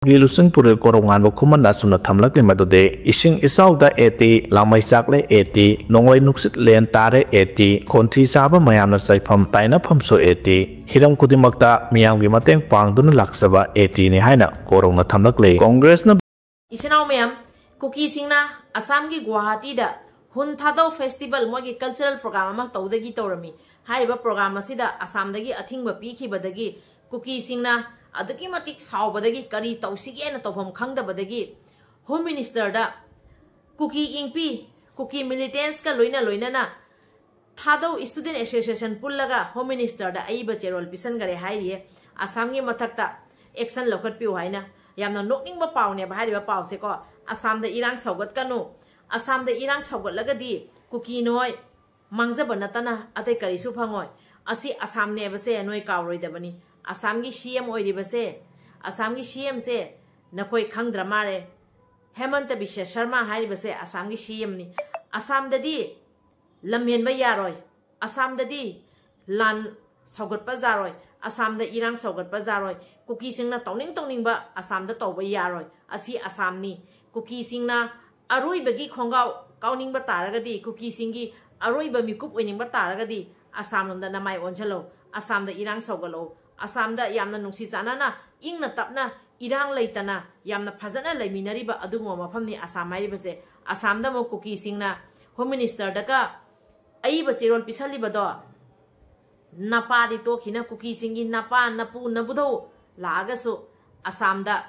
ꯒꯤ ꯂꯨꯆꯤꯡ ꯄꯨꯔꯦꯜ ꯀꯣꯔꯧꯉꯥꯟꯕ ꯈꯨꯃꯟꯅ ꯑꯁꯨꯝꯅ ꯊꯝꯂꯛꯂꯤ ꯃꯗꯨꯗꯤ, "ꯏꯁꯤꯡ ꯏꯆꯥꯎꯗ ꯑꯦ ꯇꯤ, ꯂꯥꯡꯃꯩ ꯆꯥꯛꯂꯦ ꯑꯦ ꯇꯤ, ꯅꯣꯡꯂꯩ ꯅꯨꯡꯁꯤꯠ ꯂꯦꯟ ꯇꯥꯔꯦ ꯑꯦ ꯇꯤ, ꯈꯣꯟꯊꯤ ꯆꯥꯕ ꯃꯌꯥꯝꯅ ꯆꯩꯐꯝ ꯇꯥꯏꯅꯐꯝꯁꯨ ꯑꯦ ꯇꯤ, ꯍꯤꯔꯝ ꯈꯨꯗꯤꯡꯃꯛꯇ ꯃꯤꯌꯥꯝꯒꯤ ꯃꯇꯦꯡ ꯄꯥꯡꯗꯨꯅ ꯂꯥꯛꯆꯕ ꯑꯦ ꯇꯤꯅꯤ" ꯍꯥꯏꯅ ꯀꯣꯔꯧꯅ ꯊꯝꯂꯛꯂꯤ꯫ ꯀꯣꯡꯒ꯭ꯔꯦꯁꯅ ꯏꯆꯤꯟ ꯏꯅꯥꯎ ꯃꯌꯥꯝ, ꯀꯨꯀꯤꯁꯤꯡꯅ ꯑꯁꯥꯝꯒꯤ ꯒꯨꯋꯥꯍꯥꯇꯤꯗ ꯍꯨꯟ ꯊꯥꯗꯧ ꯐꯦꯁꯇꯤꯚꯦꯜ, ꯃꯣꯏꯒꯤ ꯀꯜꯆꯔꯦꯜ ꯄ꯭ꯔꯣꯒ꯭ꯔꯥꯝ ꯑꯃ ꯇꯧꯗꯒꯤ ꯇꯧꯔꯝꯃꯤ꯫ ꯍꯥꯏꯔꯤꯕ ꯄ꯭ꯔꯣꯒ꯭ꯔꯥꯝ ꯑꯁꯤꯗ ꯑꯁꯥꯝꯗꯒꯤ ꯑꯊꯤꯡꯕ ꯄꯤꯈꯤꯕꯗꯒꯤ ꯀꯨꯀꯤꯁꯤꯡꯅ ꯑꯗꯨꯛꯀꯤ ꯃꯇꯤꯛ ꯁꯥꯎꯕꯗꯒꯤ ꯀꯔꯤ ꯇꯧꯁꯤꯒꯦꯅ ꯇꯧꯐꯝ ꯈꯪꯗꯕꯗꯒꯤ ꯍꯣꯝ ꯃꯤꯅꯤꯁꯇꯔꯗ ꯀꯨꯀꯤ ꯏꯪꯄꯤ, ꯀꯨꯀꯤ ꯃꯤꯂꯤꯇꯦꯟꯁꯀ ꯂꯣꯏꯅ ꯂꯣꯏꯅꯅ ꯊꯥꯗꯧ ꯁ꯭ꯇꯨꯗꯦꯟ ꯑꯦꯁꯣꯁꯤꯌꯦꯁꯟ ꯄꯨꯜꯂꯒ ꯍꯣꯝ ꯃꯤꯅꯤꯁꯇꯔꯗ ꯑꯏꯕ ꯆꯦꯔꯣꯜ ꯄꯤꯁꯟꯈꯔꯦ ꯍꯥꯏꯔꯤꯌꯦ꯫ ꯑꯁꯥꯝꯒꯤ ꯃꯊꯛꯇ ꯑꯦꯛꯁꯟ ꯂꯧꯈꯠꯄꯤꯌꯨ ꯍꯥꯏꯅ꯫ ꯌꯥꯝꯅ ꯅꯣꯛꯅꯤꯡꯕ ꯄꯥꯎꯅꯦꯕ ꯍꯥꯏꯔꯤꯕ ꯄꯥꯎꯁꯦꯀꯣ꯫ ꯑꯁꯥꯝꯗ ꯏꯔꯥꯡ ꯁꯧꯒꯠꯀꯅꯨ, ꯑꯁꯥꯝꯗ ꯏꯔꯥꯡ ꯁꯧꯒꯠꯂꯒꯗꯤ ꯀꯨꯀꯤ ꯅꯣꯏ ꯃꯥꯡꯖꯕ ꯅꯠꯇꯅ ꯑꯇꯩ ꯀꯔꯤꯁꯨ ꯐꯪꯉꯣꯏ꯫ ꯑꯁꯤ ꯑꯁꯥꯝꯅꯦꯕꯁꯦ ꯅꯣꯏ ꯀꯥꯎꯔꯣꯏꯗꯕꯅꯤ꯫ ꯑꯁꯥꯝꯒꯤ ꯁꯤ ꯑꯦꯝ ꯑꯣꯏꯔꯤꯕꯁꯦ, ꯑꯁꯥꯝꯒꯤ ꯁꯤ ꯑꯦꯝꯁꯦ ꯅꯈꯣꯏ ꯈꯪꯗ꯭ꯔ ꯃꯥꯜꯂꯦ꯫ ꯍꯦꯃꯟꯇ ꯕꯤꯁ꯭ꯋ ꯁꯔꯃ ꯍꯥꯏꯔꯤꯕꯁꯦ ꯑꯁꯥꯝꯒꯤ ꯁꯤ ꯑꯦꯝꯅꯤ꯫ ꯑꯁꯥꯝꯗꯗꯤ ꯂꯝꯍꯦꯟꯕ ꯌꯥꯔꯣꯏ꯫ ꯑꯁꯥꯝꯗꯗꯤ ꯂꯥꯟ ꯁꯧꯒꯠꯄ ꯌꯥꯔꯣꯏ꯫ ꯑꯁꯥꯝꯗ ꯏꯔꯥꯡ ꯁꯧꯒꯠꯄ ꯌꯥꯔꯣꯏ꯫ ꯀꯨꯀꯤꯁꯤꯡꯅ ꯇꯧꯅꯤꯡ ꯇꯧꯅꯤꯡꯕ ꯑꯁꯥꯝꯗ ꯇꯧꯕ ꯌꯥꯔꯣꯏ꯫ ꯑꯁꯤ ꯑꯁꯥꯝꯅꯤ꯫ ꯀꯨꯀꯤꯁꯤꯡꯅ ꯑꯔꯣꯏꯕꯒꯤ ꯈꯣꯡꯒꯥꯎ ꯀꯥꯎꯅꯤꯡꯕ ꯇꯥꯔꯒꯗꯤ, ꯀꯨꯀꯤꯁꯤꯡꯒꯤ ꯑꯔꯣꯏꯕ ꯃꯤꯀꯨꯞ ꯑꯣꯏꯅꯤꯡꯕ ꯇꯥꯔꯒꯗꯤ, ꯑꯁꯥꯝ ꯂꯣꯝꯗ ꯅꯃꯥꯏ ꯑꯣꯟꯁꯤꯜꯂꯣ꯫ ꯑꯁꯥꯝꯗ ꯏꯔꯥꯡ ꯁꯧꯒꯠꯂꯣ꯫ ꯑꯁꯥꯝꯗ ꯌꯥꯝꯅ ꯅꯨꯡꯁꯤ ꯆꯥꯟꯅꯅ, ꯏꯪꯅ ꯇꯞꯅ, ꯏꯔꯥꯡ ꯂꯩꯇꯅ ꯌꯥꯝꯅ ꯐꯖꯅ ꯂꯩꯃꯤꯟꯅꯔꯤꯕ ꯑꯗꯨꯒꯨꯝꯕ ꯃꯐꯝꯅꯤ ꯑꯁꯥꯝ ꯍꯥꯏꯔꯤꯕꯁꯦ꯫ ꯑꯁꯥꯝꯗ ꯑꯃꯨꯛ ꯀꯨꯀꯤꯁꯤꯡꯅ ꯍꯣꯝ ꯃꯤꯅꯤꯁꯇꯔꯗꯒ ꯑꯏꯕ ꯆꯦꯔꯣꯜ ꯄꯤꯁꯜꯂꯤꯕꯗꯣ, ꯅꯄꯥꯗꯤ ꯇꯣꯛꯈꯤꯅ, ꯀꯨꯀꯤꯁꯤꯡꯒꯤ ꯅꯄꯥ, ꯅꯄꯨ, ꯅꯕꯨꯙꯧ ꯂꯥꯛꯑꯒꯁꯨ ꯑꯁꯥꯝꯗ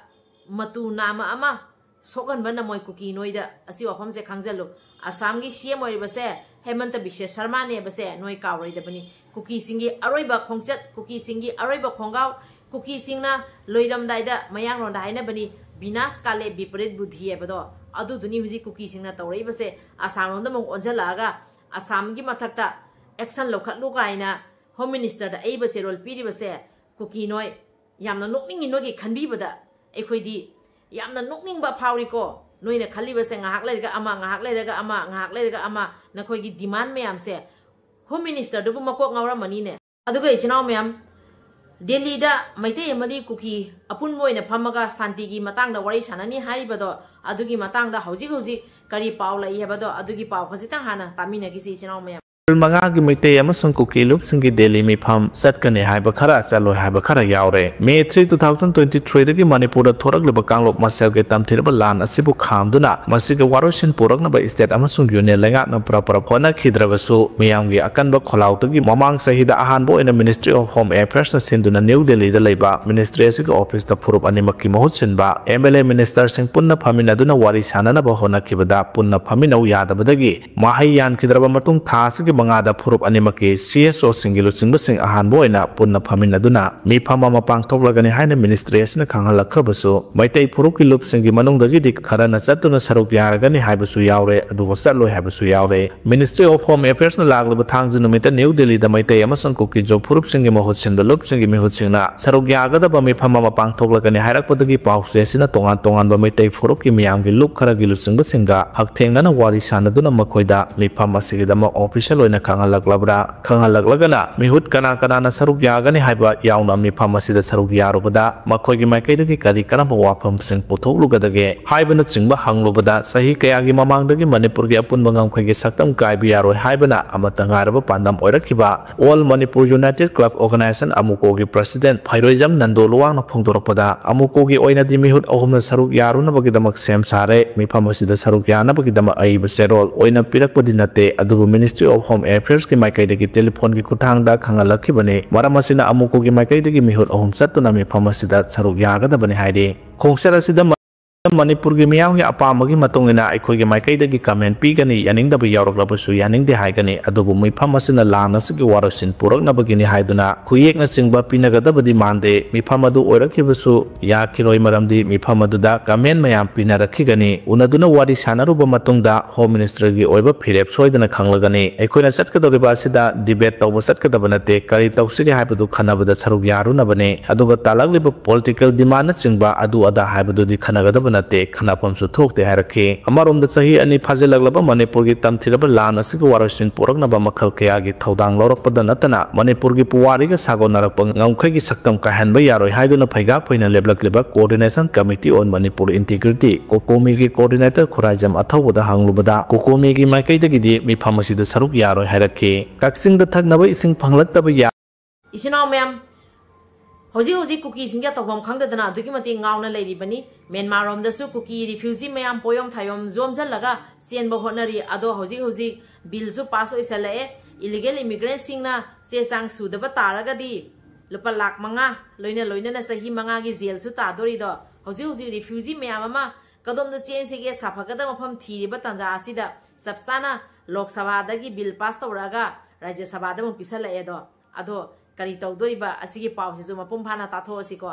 ꯃꯇꯨ ꯅꯥꯝꯃ ꯑꯃ ꯁꯣꯛꯍꯟꯕ ꯅꯝꯃꯣꯏ ꯀꯨꯀꯤ ꯅꯣꯏꯗ꯫ ꯑꯁꯤ ꯋꯥꯐꯝꯁꯦ ꯈꯪꯖꯜꯂꯨ꯫ ꯑꯁꯥꯝꯒꯤ ꯁꯤ ꯑꯦꯝ ꯑꯣꯏꯔꯤꯕꯁꯦ ꯍꯦꯃꯟꯇ ꯕꯤꯁ꯭ꯋ ꯁꯔꯃꯅꯦꯕꯁꯦ ꯅꯣꯏ ꯀꯥꯎꯔꯣꯏꯗꯕꯅꯤ꯫ ꯀꯨꯀꯤꯁꯤꯡꯒꯤ ꯑꯔꯣꯏꯕ ꯈꯣꯡꯆꯠ, ꯀꯨꯀꯤꯁꯤꯡꯒꯤ ꯑꯔꯣꯏꯕ ꯈꯣꯡꯒꯥꯎ, ꯀꯨꯀꯤꯁꯤꯡꯅ ꯂꯣꯏꯔꯝꯗꯥꯏꯗ ꯃꯌꯥꯡꯂꯣꯟꯗ ꯍꯥꯏꯅꯕꯅꯤ, "ꯕꯤꯅꯥꯁ ꯀꯥꯂꯦ ꯕꯤꯄꯔꯤꯠ ꯕꯨꯙꯤ" ꯍꯥꯏꯕꯗꯣ, ꯑꯗꯨꯗꯨꯅꯤ ꯍꯧꯖꯤꯛ ꯀꯨꯀꯤꯁꯤꯡꯅ ꯇꯧꯔꯛꯏꯕꯁꯦ꯫ ꯑꯁꯥꯝ ꯂꯣꯝꯗ ꯑꯃꯨꯛ ꯑꯣꯟꯁꯤꯜꯂꯛꯑꯒ ꯑꯁꯥꯝꯒꯤ ꯃꯊꯛꯇ action ꯂꯧꯈꯠꯂꯨ ꯀꯥꯏꯅ Home Minister ꯗ ꯑꯏꯕ ꯆꯦꯔꯣꯜ ꯄꯤꯔꯤꯕꯁꯦ꯫ ꯀꯨꯀꯤ ꯅꯣꯏ, ꯌꯥꯝꯅ ꯅꯣꯛꯅꯤꯡꯉꯤ ꯅꯣꯏꯒꯤ ꯈꯟꯕꯤꯕꯗ꯫ ꯑꯩꯈꯣꯏꯗꯤ ꯌꯥꯝꯅ ꯅꯣꯛꯅꯤꯡꯕ ꯐꯥꯎꯔꯤꯀꯣ꯫ ꯅꯣꯏꯅ ꯈꯜꯂꯤꯕꯁꯦ ꯉꯥꯏꯍꯥꯛ ꯂꯩꯔꯒ ꯑꯃ, ꯉꯥꯏꯍꯥꯛ ꯂꯩꯔꯒ ꯑꯃ, ꯉꯥꯏꯍꯥꯛ ꯂꯩꯔꯒ ꯑꯃ, ꯅꯈꯣꯏꯒꯤ demand ꯃꯌꯥꯝꯁꯦ Home Minister ꯗꯨꯕꯨ ꯃꯀꯣꯛ ꯉꯥꯎꯔꯝꯃꯅꯤꯅꯦ꯫ ꯑꯗꯨꯒ ꯏꯆꯤꯟ ꯏꯅꯥꯎ ꯃꯌꯥꯝ, ꯗꯦꯜꯂꯤꯗ ꯃꯩꯇꯩ ꯑꯃꯗꯤ ꯀꯨꯀꯤ ꯑꯄꯨꯟꯕ ꯑꯣꯏꯅ ꯐꯝꯃꯒ ꯁꯥꯟꯇꯤꯒꯤ ꯃꯇꯥꯡꯗ ꯋꯥꯔꯤ ꯁꯥꯟꯅꯅꯤ ꯍꯥꯏꯔꯤꯕꯗꯣ, ꯑꯗꯨꯒꯤ ꯃꯇꯥꯡꯗ ꯍꯧꯖꯤꯛ ꯍꯧꯖꯤꯛ ꯀꯔꯤ ꯄꯥꯎ ꯂꯩ ꯍꯥꯏꯕꯗꯣ, ꯑꯗꯨꯒꯤ ꯄꯥꯎ ꯈꯖꯤꯛꯇꯪ ꯍꯥꯟꯅ ꯇꯥꯃꯤꯟꯅꯈꯤꯁꯤ ꯏꯆꯤꯟ ꯏꯅꯥꯎ ꯃꯌꯥꯝ꯫ ꯃꯉꯥꯒꯤ ꯃꯩꯇꯩ ꯑꯃꯁꯨꯡ ꯀꯨꯀꯤ ꯂꯨꯞꯁꯤꯡꯒꯤ ꯗꯦꯜꯂꯤ ꯃꯤꯐꯝ ꯆꯠꯀꯅꯤ ꯍꯥꯏꯕ ꯈꯔ, ꯆꯠꯂꯣꯏ ꯍꯥꯏꯕ ꯈꯔ ꯌꯥꯎꯔꯦ꯫ May three, two thousand twenty three ꯗꯒꯤ ꯃꯅꯤꯄꯨꯔꯗ ꯊꯣꯔꯛꯂꯤꯕ ꯀꯥꯡꯂꯨꯞ ꯃꯁꯦꯜꯒꯤ ꯇꯝꯊꯤꯔꯕ ꯂꯥꯟ ꯑꯁꯤꯕꯨ ꯈꯥꯝꯗꯨꯅ ꯃꯁꯤꯒ ꯋꯥꯔꯣꯏꯁꯤꯟ ꯄꯨꯔꯛꯅꯕ state ꯑꯃꯁꯨꯡ union ꯂꯩꯉꯥꯛꯅ ꯄ꯭ꯔꯞ ꯄ꯭ꯔꯞ ꯍꯣꯠꯅꯈꯤꯗ꯭ꯔꯕꯁꯨ, ꯃꯤꯌꯥꯝꯒꯤ ꯑꯀꯟꯕ ꯈꯣꯜꯂꯥꯎꯗꯒꯤ ꯃꯃꯥꯡ ꯆꯍꯤꯗ ꯑꯍꯥꯟꯕ ꯑꯣꯏꯅ Ministry of Home Affairs ꯅ ꯁꯤꯟꯗꯨꯅ ꯅ꯭ꯌꯨ ꯗꯦꯜꯂꯤꯗ ꯂꯩꯕ ministry ꯑꯁꯤꯒꯤ office ꯇ ꯐꯨꯔꯨꯞ ꯑꯅꯤꯃꯛꯀꯤ ꯃꯍꯨꯠ ꯁꯤꯟꯕ M L A minister ꯁꯤꯡ ꯄꯨꯟꯅ ꯐꯝꯃꯤꯟꯅꯗꯨꯅ ꯋꯥꯔꯤ ꯁꯥꯟꯅꯅꯕ ꯍꯣꯠꯅꯈꯤꯕꯗ ꯄꯨꯟꯅ ꯐꯝꯃꯤꯟꯅꯧ ꯌꯥꯗꯕꯗꯒꯤ ꯃꯍꯩ ꯌꯥꯟꯈꯤꯗ꯭ꯔꯕ ꯃꯇꯨꯡ ꯊꯥ ꯑꯁꯤꯒꯤ ꯃꯉꯥꯗ ꯐꯨꯔꯨꯞ ꯑꯅꯤꯃꯛꯀꯤ C S O ꯁꯤꯡꯒꯤ ꯂꯨꯆꯤꯡꯕꯁꯤꯡ ꯑꯍꯥꯟꯕ ꯑꯣꯏꯅ ꯄꯨꯟꯅ ꯐꯝꯃꯤꯟꯅꯗꯨꯅ ꯃꯤꯐꯝ ꯑꯃ ꯄꯥꯡꯊꯣꯛꯂꯒꯅꯤ ꯍꯥꯏꯅ ministry ꯑꯁꯤꯅ ꯈꯪꯍꯜꯂꯛꯈ꯭ꯔꯕꯁꯨ, ꯃꯩꯇꯩ ꯐꯨꯔꯨꯞꯀꯤ ꯂꯨꯞꯁꯤꯡꯒꯤ ꯃꯅꯨꯡꯗꯒꯤꯗꯤ ꯈꯔꯅ ꯆꯠꯇꯨꯅ ꯁꯔꯨꯛ ꯌꯥꯔꯒꯅꯤ ꯍꯥꯏꯕꯁꯨ ꯌꯥꯎꯔꯦ, ꯑꯗꯨꯒ ꯆꯠꯂꯣꯏ ꯍꯥꯏꯕꯁꯨ ꯌꯥꯎꯔꯦ꯫ Ministry of Home Affairs ꯅ ꯂꯥꯛꯂꯤꯕ ꯊꯥꯡꯖ ꯅꯨꯃꯤꯠꯇ ꯅ꯭ꯌꯨ ꯗꯦꯜꯂꯤꯗ ꯃꯩꯇꯩ ꯑꯃꯁꯨꯡ ꯀꯨꯀꯤ-ꯖꯣ ꯐꯨꯔꯨꯞꯁꯤꯡꯒꯤ ꯃꯍꯨꯠ ꯁꯤꯟꯕ ꯂꯨꯞꯁꯤꯡꯒꯤ ꯃꯤꯍꯨꯠꯁꯤꯡꯅ ꯁꯔꯨꯛ ꯌꯥꯒꯗꯕ ꯃꯤꯐꯝ ꯑꯃ ꯄꯥꯡꯊꯣꯛꯂꯒꯅꯤ ꯍꯥꯏꯔꯛꯄꯗꯒꯤ ꯄꯥꯎꯆꯦ ꯑꯁꯤꯅ ꯇꯣꯉꯥꯟ ꯇꯣꯉꯥꯟꯕ ꯃꯩꯇꯩ ꯐꯨꯔꯨꯞꯀꯤ ꯃꯤꯌꯥꯝꯒꯤ ꯂꯨꯞ ꯈꯔꯒꯤ ꯂꯨꯆꯤꯡꯕꯁꯤꯡꯒ ꯍꯛꯊꯦꯡꯅꯅ ꯋꯥꯔꯤ ꯁꯥꯟꯅꯗꯨꯅ ꯃꯈꯣꯏꯗ ꯃꯤꯐꯝ ꯑꯁꯤꯒꯤꯗꯃꯛ official ꯑꯣꯏꯅ ꯈꯪꯍꯜꯂꯛꯂꯕ꯭ꯔꯥ? ꯈꯪꯍꯜꯂꯛꯂꯒꯅ ꯃꯤꯍꯨꯠ ꯀꯅꯥ ꯀꯅꯥꯅ ꯁꯔꯨꯛ ꯌꯥꯒꯅꯤ ꯍꯥꯏꯕ ꯌꯥꯎꯅ ꯃꯤꯐꯝ ꯑꯁꯤꯗ ꯁꯔꯨꯛ ꯌꯥꯔꯨꯕꯗ ꯃꯈꯣꯏꯒꯤ ꯃꯥꯏꯀꯩꯗꯒꯤ ꯀꯔꯤ ꯀꯔꯝꯕ ꯋꯥꯐꯝꯁꯤꯡ ꯄꯨꯊꯣꯛꯂꯨꯒꯗꯒꯦ ꯍꯥꯏꯕꯅꯆꯤꯡꯕ ꯍꯪꯂꯨꯕꯗ, ꯆꯍꯤ ꯀꯌꯥꯒꯤ ꯃꯃꯥꯡꯗꯒꯤ ꯃꯅꯤꯄꯨꯔꯒꯤ ꯑꯄꯨꯟꯕ ꯉꯝꯈꯩꯒꯤ ꯁꯛꯇꯝ ꯀꯥꯏꯕ ꯌꯥꯔꯣꯏ ꯍꯥꯏꯕꯅ ꯑꯃꯠꯇ ꯉꯥꯏꯔꯕ ꯄꯥꯟꯗꯝ ꯑꯣꯏꯔꯛꯈꯤꯕ All Manipur United Club Organization, ꯑꯃꯨꯀꯣꯒꯤ president ꯐꯩꯔꯣꯏꯖꯝ Nando ꯂꯨꯋꯥꯡꯅ ꯐꯣꯡꯗꯣꯔꯛꯄꯗ, ꯑꯃꯨꯀꯣꯒꯤ ꯑꯣꯏꯅꯗꯤ ꯃꯤꯍꯨꯠ ꯑꯍꯨꯝꯅ ꯁꯔꯨꯛ ꯌꯥꯔꯨꯅꯕꯒꯤꯗꯃꯛ ꯁꯦꯝ ꯁꯥꯔꯦ꯫ ꯃꯤꯐꯝ ꯑꯁꯤꯗ ꯁꯔꯨꯛ ꯌꯥꯅꯕꯒꯤꯗꯃꯛ ꯑꯏꯕ ꯆꯦꯔꯣꯜ ꯑꯣꯏꯅ ꯄꯤꯔꯛꯄꯗꯤ ꯅꯠꯇꯦ, ꯑꯗꯨꯕꯨ Ministry of Home Affairs ꯀꯤ ꯃꯥꯏꯀꯩꯗꯒꯤ telephone ꯒꯤ ꯈꯨꯠꯊꯥꯡꯗ ꯈꯪꯍꯜꯂꯛꯈꯤꯕꯅꯤ꯫ ꯃꯔꯝ ꯑꯁꯤꯅ ꯑꯃꯨꯀꯣꯒꯤ ꯃꯥꯏꯀꯩꯗꯒꯤ ꯃꯤꯍꯨꯠ ꯑꯍꯨꯝ ꯆꯠꯇꯨꯅ ꯃꯤꯐꯝ ꯑꯁꯤꯗ ꯁꯔꯨꯛ ꯌꯥꯒꯗꯕꯅꯤ ꯍꯥꯏꯔꯤ꯫ ꯈꯣꯡꯆꯠ ꯑꯁꯤꯗ ꯃꯅꯤꯄꯨꯔꯒꯤ ꯃꯤꯌꯥꯝꯒꯤ ꯑꯄꯥꯝꯕꯒꯤ ꯃꯇꯨꯡ ꯏꯟꯅ ꯑꯩꯈꯣꯏꯒꯤ ꯃꯥꯏꯀꯩꯗꯒꯤ comment ꯄꯤꯒꯅꯤ, ꯌꯥꯅꯤꯡꯗꯕ ꯌꯥꯎꯔꯛꯂꯕꯁꯨ ꯌꯥꯅꯤꯡꯗꯦ ꯍꯥꯏꯒꯅꯤ, ꯑꯗꯨꯕꯨ ꯃꯤꯐꯝ ꯑꯁꯤꯅ ꯂꯥꯟ ꯑꯁꯤꯒꯤ ꯋꯥꯔꯣꯏꯁꯤꯟ ꯄꯨꯔꯛꯅꯕꯒꯤꯅꯤ ꯍꯥꯏꯗꯨꯅ ꯈꯨꯌꯦꯛꯅꯆꯤꯡꯕ ꯄꯤꯅꯒꯗꯕꯗꯤ ꯃꯥꯟꯗꯦ꯫ ꯃꯤꯐꯝ ꯑꯗꯨ ꯑꯣꯏꯔꯛꯈꯤꯕꯁꯨ ꯌꯥꯈꯤꯔꯣꯏ, ꯃꯔꯝꯗꯤ ꯃꯤꯐꯝ ꯑꯗꯨꯗ comment ꯃꯌꯥꯝ ꯄꯤꯅꯔꯛꯈꯤꯒꯅꯤ꯫ ꯎꯅꯗꯨꯅ ꯋꯥꯔꯤ ꯁꯥꯟꯅꯔꯨꯕ ꯃꯇꯨꯡꯗ Home Minister ꯒꯤ ꯑꯣꯏꯕ ꯐꯤꯔꯦꯞ ꯁꯣꯏꯗꯅ ꯈꯪꯂꯒꯅꯤ꯫ ꯑꯩꯈꯣꯏꯅ ꯆꯠꯀꯗꯧꯔꯤꯕ ꯑꯁꯤꯗ debate ꯇꯧꯕ ꯆꯠꯀꯗꯕ ꯅꯠꯇꯦ, ꯀꯔꯤ ꯇꯧꯁꯤꯒꯦ ꯍꯥꯏꯕꯗꯨ ꯈꯟꯅꯕꯗ ꯁꯔꯨꯛ ꯌꯥꯔꯨꯅꯕꯅꯤ꯫ ꯑꯗꯨꯒ ꯇꯥꯂꯛꯂꯤꯕ political demand ꯅꯆꯤꯡꯕ ꯑꯗꯨ ꯑꯗꯥ ꯍꯥꯏꯕꯗꯨꯗꯤ ꯈꯟꯅꯒꯗꯕ ꯅꯠꯇꯦ, ꯈꯟꯅꯐꯝꯁꯨ ꯊꯣꯛꯇꯦ ꯍꯥꯏꯔꯛꯈꯤ꯫ ꯑꯃꯔꯣꯝꯗ ꯆꯍꯤ ꯑꯅꯤ ꯐꯥꯖꯤꯜꯂꯛꯂꯕ ꯃꯅꯤꯄꯨꯔꯒꯤ ꯇꯝꯊꯤꯔꯕ ꯂꯥꯟ ꯑꯁꯤꯒꯤ ꯋꯥꯔꯣꯏꯁꯤꯟ ꯄꯨꯔꯛꯅꯕ ꯃꯈꯜ ꯀꯌꯥꯒꯤ ꯊꯧꯗꯥꯡ ꯂꯧꯔꯛꯄꯗ ꯅꯠꯇꯅ ꯃꯅꯤꯄꯨꯔꯒꯤ ꯄꯨꯋꯥꯔꯤꯒ ꯁꯥꯒꯣꯟꯅꯔꯛꯄ ꯉꯝꯈꯩꯒꯤ ꯁꯛꯇꯝ ꯀꯥꯏꯍꯟꯕ ꯌꯥꯔꯣꯏ ꯍꯥꯏꯗꯨꯅ ꯐꯩꯒꯥꯛ ꯐꯩꯅ ꯂꯦꯞꯂꯛꯂꯤꯕ Coordination Committee on Manipur Integrity, COCOMI ꯒꯤ coordinator ꯈꯨꯔꯥꯏꯖꯝ ꯑꯊꯧꯕꯗ ꯍꯪꯂꯨꯕꯗ COCOMI ꯒꯤ ꯃꯥꯏꯀꯩꯗꯒꯤꯗꯤ ꯃꯤꯐꯝ ꯑꯁꯤꯗ ꯁꯔꯨꯛ ꯌꯥꯔꯣꯏ ꯍꯥꯏꯔꯛꯈꯤ꯫ ꯀꯛꯆꯤꯡꯗ ꯊꯛꯅꯕ ꯏꯁꯤꯡ ꯐꯪꯂꯛꯇꯕ ꯌꯥ- ꯏꯆꯤꯟ ꯏꯅꯥꯎ ꯃꯌꯥꯝ, ꯍꯧꯖꯤꯛ ꯍꯧꯖꯤꯛ ꯀꯨꯀꯤꯁꯤꯡꯁꯦ ꯇꯧꯐꯝ ꯈꯪꯗꯗꯅ ꯑꯗꯨꯛꯀꯤ ꯃꯇꯤꯛ ꯉꯥꯎꯅ ꯂꯩꯔꯤꯕꯅꯤ꯫ ꯃ꯭ꯌꯥꯟꯃꯥꯔ ꯔꯣꯝꯗꯁꯨ ꯀꯨꯀꯤ refugee ꯃꯌꯥꯝ ꯄꯣꯌꯣꯝ ꯊꯥꯌꯣꯝ ꯌꯣꯝꯁꯤꯜꯂꯒ ꯆꯦꯟꯕ ꯍꯣꯠꯅꯔꯤ꯫ ꯑꯗꯣ ꯍꯧꯖꯤꯛ ꯍꯧꯖꯤꯛ bill ꯁꯨ pass ꯑꯣꯏꯁꯜꯂꯛꯑꯦ꯫ Illegal immigrant ꯁꯤꯡꯅ ꯆꯦ ꯆꯥꯡ ꯁꯨꯗꯕ ꯇꯥꯔꯒꯗꯤ ꯂꯨꯄꯥ ꯂꯥꯈ ꯃꯉꯥ, ꯂꯣꯏꯅ ꯂꯣꯏꯅꯅ ꯆꯍꯤ ꯃꯉꯥꯒꯤ jail ꯁꯨ ꯇꯥꯗꯣꯔꯤꯗꯣ꯫ ꯍꯧꯖꯤꯛ ꯍꯧꯖꯤꯛ refugee ꯃꯌꯥꯝ ꯑꯃ ꯀꯗꯣꯝꯗ ꯆꯦꯟꯁꯤꯒꯦ, ꯁꯥꯐꯒꯗꯕ ꯃꯐꯝ ꯊꯤꯔꯤꯕ ꯇꯥꯟꯖꯥ ꯑꯁꯤꯗ ꯆꯞ ꯆꯥꯅ ꯂꯣꯛ ꯁꯚꯥꯗꯒꯤ bill pass ꯇꯧꯔꯛꯑꯒ ꯔꯥꯖ꯭ꯌ ꯁꯚꯥꯗ ꯑꯃꯨꯛ ꯄꯤꯁꯜꯂꯛꯑꯦ꯫ ꯑꯗꯣ, ꯑꯗꯣ ꯀꯔꯤ ꯇꯧꯗꯣꯔꯤꯕ? ꯑꯁꯤꯒꯤ ꯄꯥꯎꯁꯤꯁꯨ ꯃꯄꯨꯡ ꯐꯥꯅ ꯇꯥꯊꯣꯛꯑꯁꯤꯀꯣ꯫